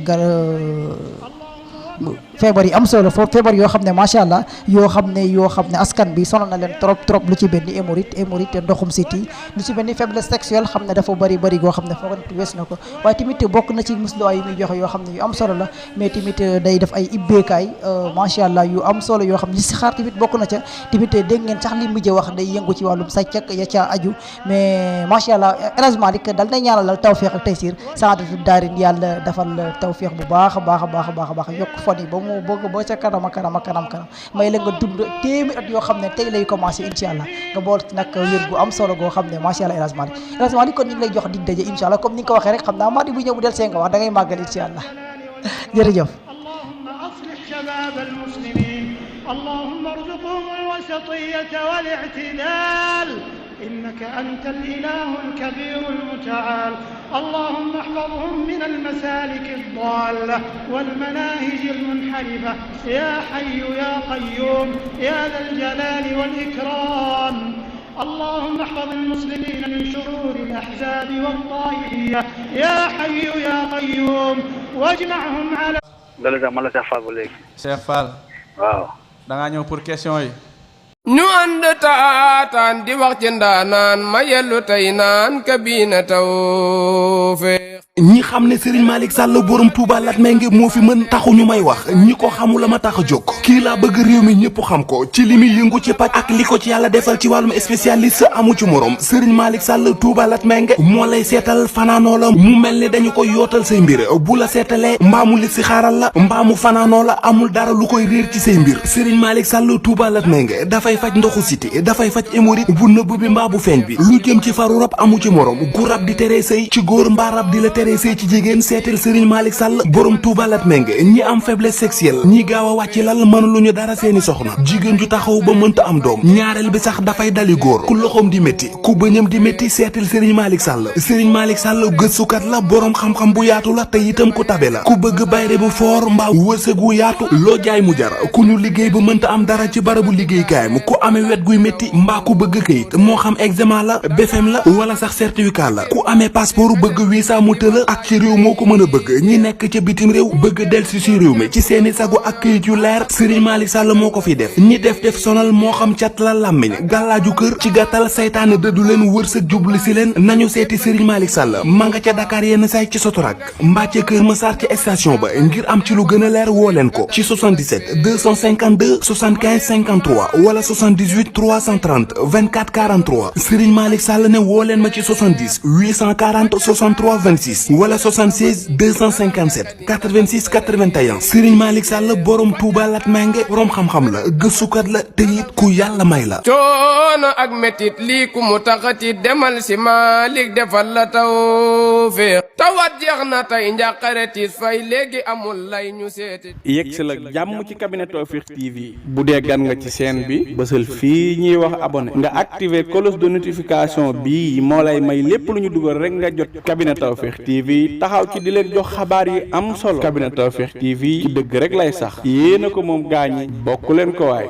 feebar yi am solo foofu feebar yoo xam ne macha allah yoo xam ne askan bi sonal na leen trop lu ci benn hémorroïde ndoxum siti lu ci benn faiblesse sexuelle xam ne dafa bari goo xam ne foog nit wees na ko waaye tamit bokk na ci musluwaay yi muy joxe yoo xam ne yu am solo la mais tamit day def ay ibbeekaay macha allah yu am solo yoo xam ne li si xaar tamit bokk na ca tamit dégg ngeen sax li mujj wax day yëngu ci wàllum sàcc ak ya ca aju mais macha allah El Hadj Malick dal na ñaanal tawfeex ak taysir saadatu daarin yàlla defal tawfeex bu baax a baax yokk fan yi ba mu bëgg ba ca kanam may la nga dund téeméer at yoo xam ne tey lay commencé incha allah nga bool nag wér gu am solo goo xam ne macha allah El Hadj Malick kon ñu ngi lay jox dig daje incha allah comme ni nga ko waxee rek xam naa maa di bu ñëw bu del see nga wax da ngay màggal incha allah jërëjëf. اللهم ارزقهم الوسطية والاعتدال إنك أنت الإله الكبير المتعال اللهم احفظهم من المسالك الضالة والمناهج المنحرفة يا حي يا قيوم يا ذا الجلال والإكرام اللهم احفظ المسلمين من شرور الأحزاب والطائفية يا حي يا قيوم واجمعهم على Cheikh Fall waaw da ngaa ñëw pour question yi. ñu ànd taataan di wax ci ndaanaan ma yellu tey naan kabina tawfeex ñi xam ne Serigne Malick Sall borom Touba Latmingué moo fi mën taxuñu may wax ñi ko xamul la ma tax a jóg kii laa bëgg réew mi ñëpp xam ko ci li muy yëngu ci paj ak li ko ci yàlla defal ci wàllum spécialiste amu ci morom Serigne Malick Sall Touba Latmingué moo lay seetal fanaanoo la mu mel ni dañu koy yootal say mbir bu la seetalee mbaamu li si xaaral la mbaamu fanaanoo la amul dara lu koy réer ci say mbir Serigne Malick Sall Touba Latmingué dafay faj ndoxu siti dafay faj hémorroïde bu nëbb bi mbaa bu feeñ bi lu jëm ci faru rab amu ci morom gu rab di tere sëy ci góor mbaa rab di la teree sëy ci jigéen seetal Serigne Malick Sall borom Touba Latmingué ñi am faiblesse sexuelle ñi gaaw a wàcc lal mënu lu ñu dara seeni soxna jigéen ju taxaw ba mënta am doom ñaareel bi sax dafay dali góor ku loxoom di métti ku bëñam di métti seetal Serigne Malick Sall Serigne Malick Sall gëstukat la borom xam-xam bu yaatu la te itam ku tabe la ku bëgg bayre bu foor mbaa wërsëg wu yaatu loo jaay mu jar ku ñu liggéey ba mënta am dara ci barabu liggéeykaayam ku amee wet guy métti mbaa ku bëgg këyit moo xam examen la BFEM la wala sax certificat la ku amee passeport bëgg visa mu tëla ak ci réew moo ko mën a bëgg ñi nekk ca bitim réew bëgg delsi ci réew mi ci seeni sagu ak këyit yu leer Serigne Malick Sall moo ko fi def ñi def sonal moo xam cat la làmmiñ gàllaaju kër ci gàttal saytaane dëddu leen wërsëg jublu si leen nañu seeti Serigne Malick Sall ma nga ca Dakar yenn say ci Sotorak mbaa ca Kër Massar ci station ba ngir am ci lu gën a leer woo leen ko ci 77 252 75 53 wala 78 330 24 43 Serigne Malick Sall ne woo leen ma ci 70 840 63 26 wala 76 257 86 81 Serigne Malick Sall borom Touba Latmingué borom xam-xam la gëstukat la te it ku yàlla may la. coono ak métit lii ku mu taxati demal si Malick defal la tawfeex tawat jeex na tey njàqare tiis fay léegi amul lay ñu seeti. yegg si la jàmm ci cabinet Tawfekh TV bu dee gan nga ci chaîne bi bësal fii ñuy wax abonné nga activer cloche de notification bi moo lay may lépp lu ñu dugal rek nga jot cabinet Tawfekh TV taxaw ci di leen jox xabaar yi am solo cabinet Tawfekh TV ci dëgg rek lay sax yéena ko moom gaañi bokk leen ko waay.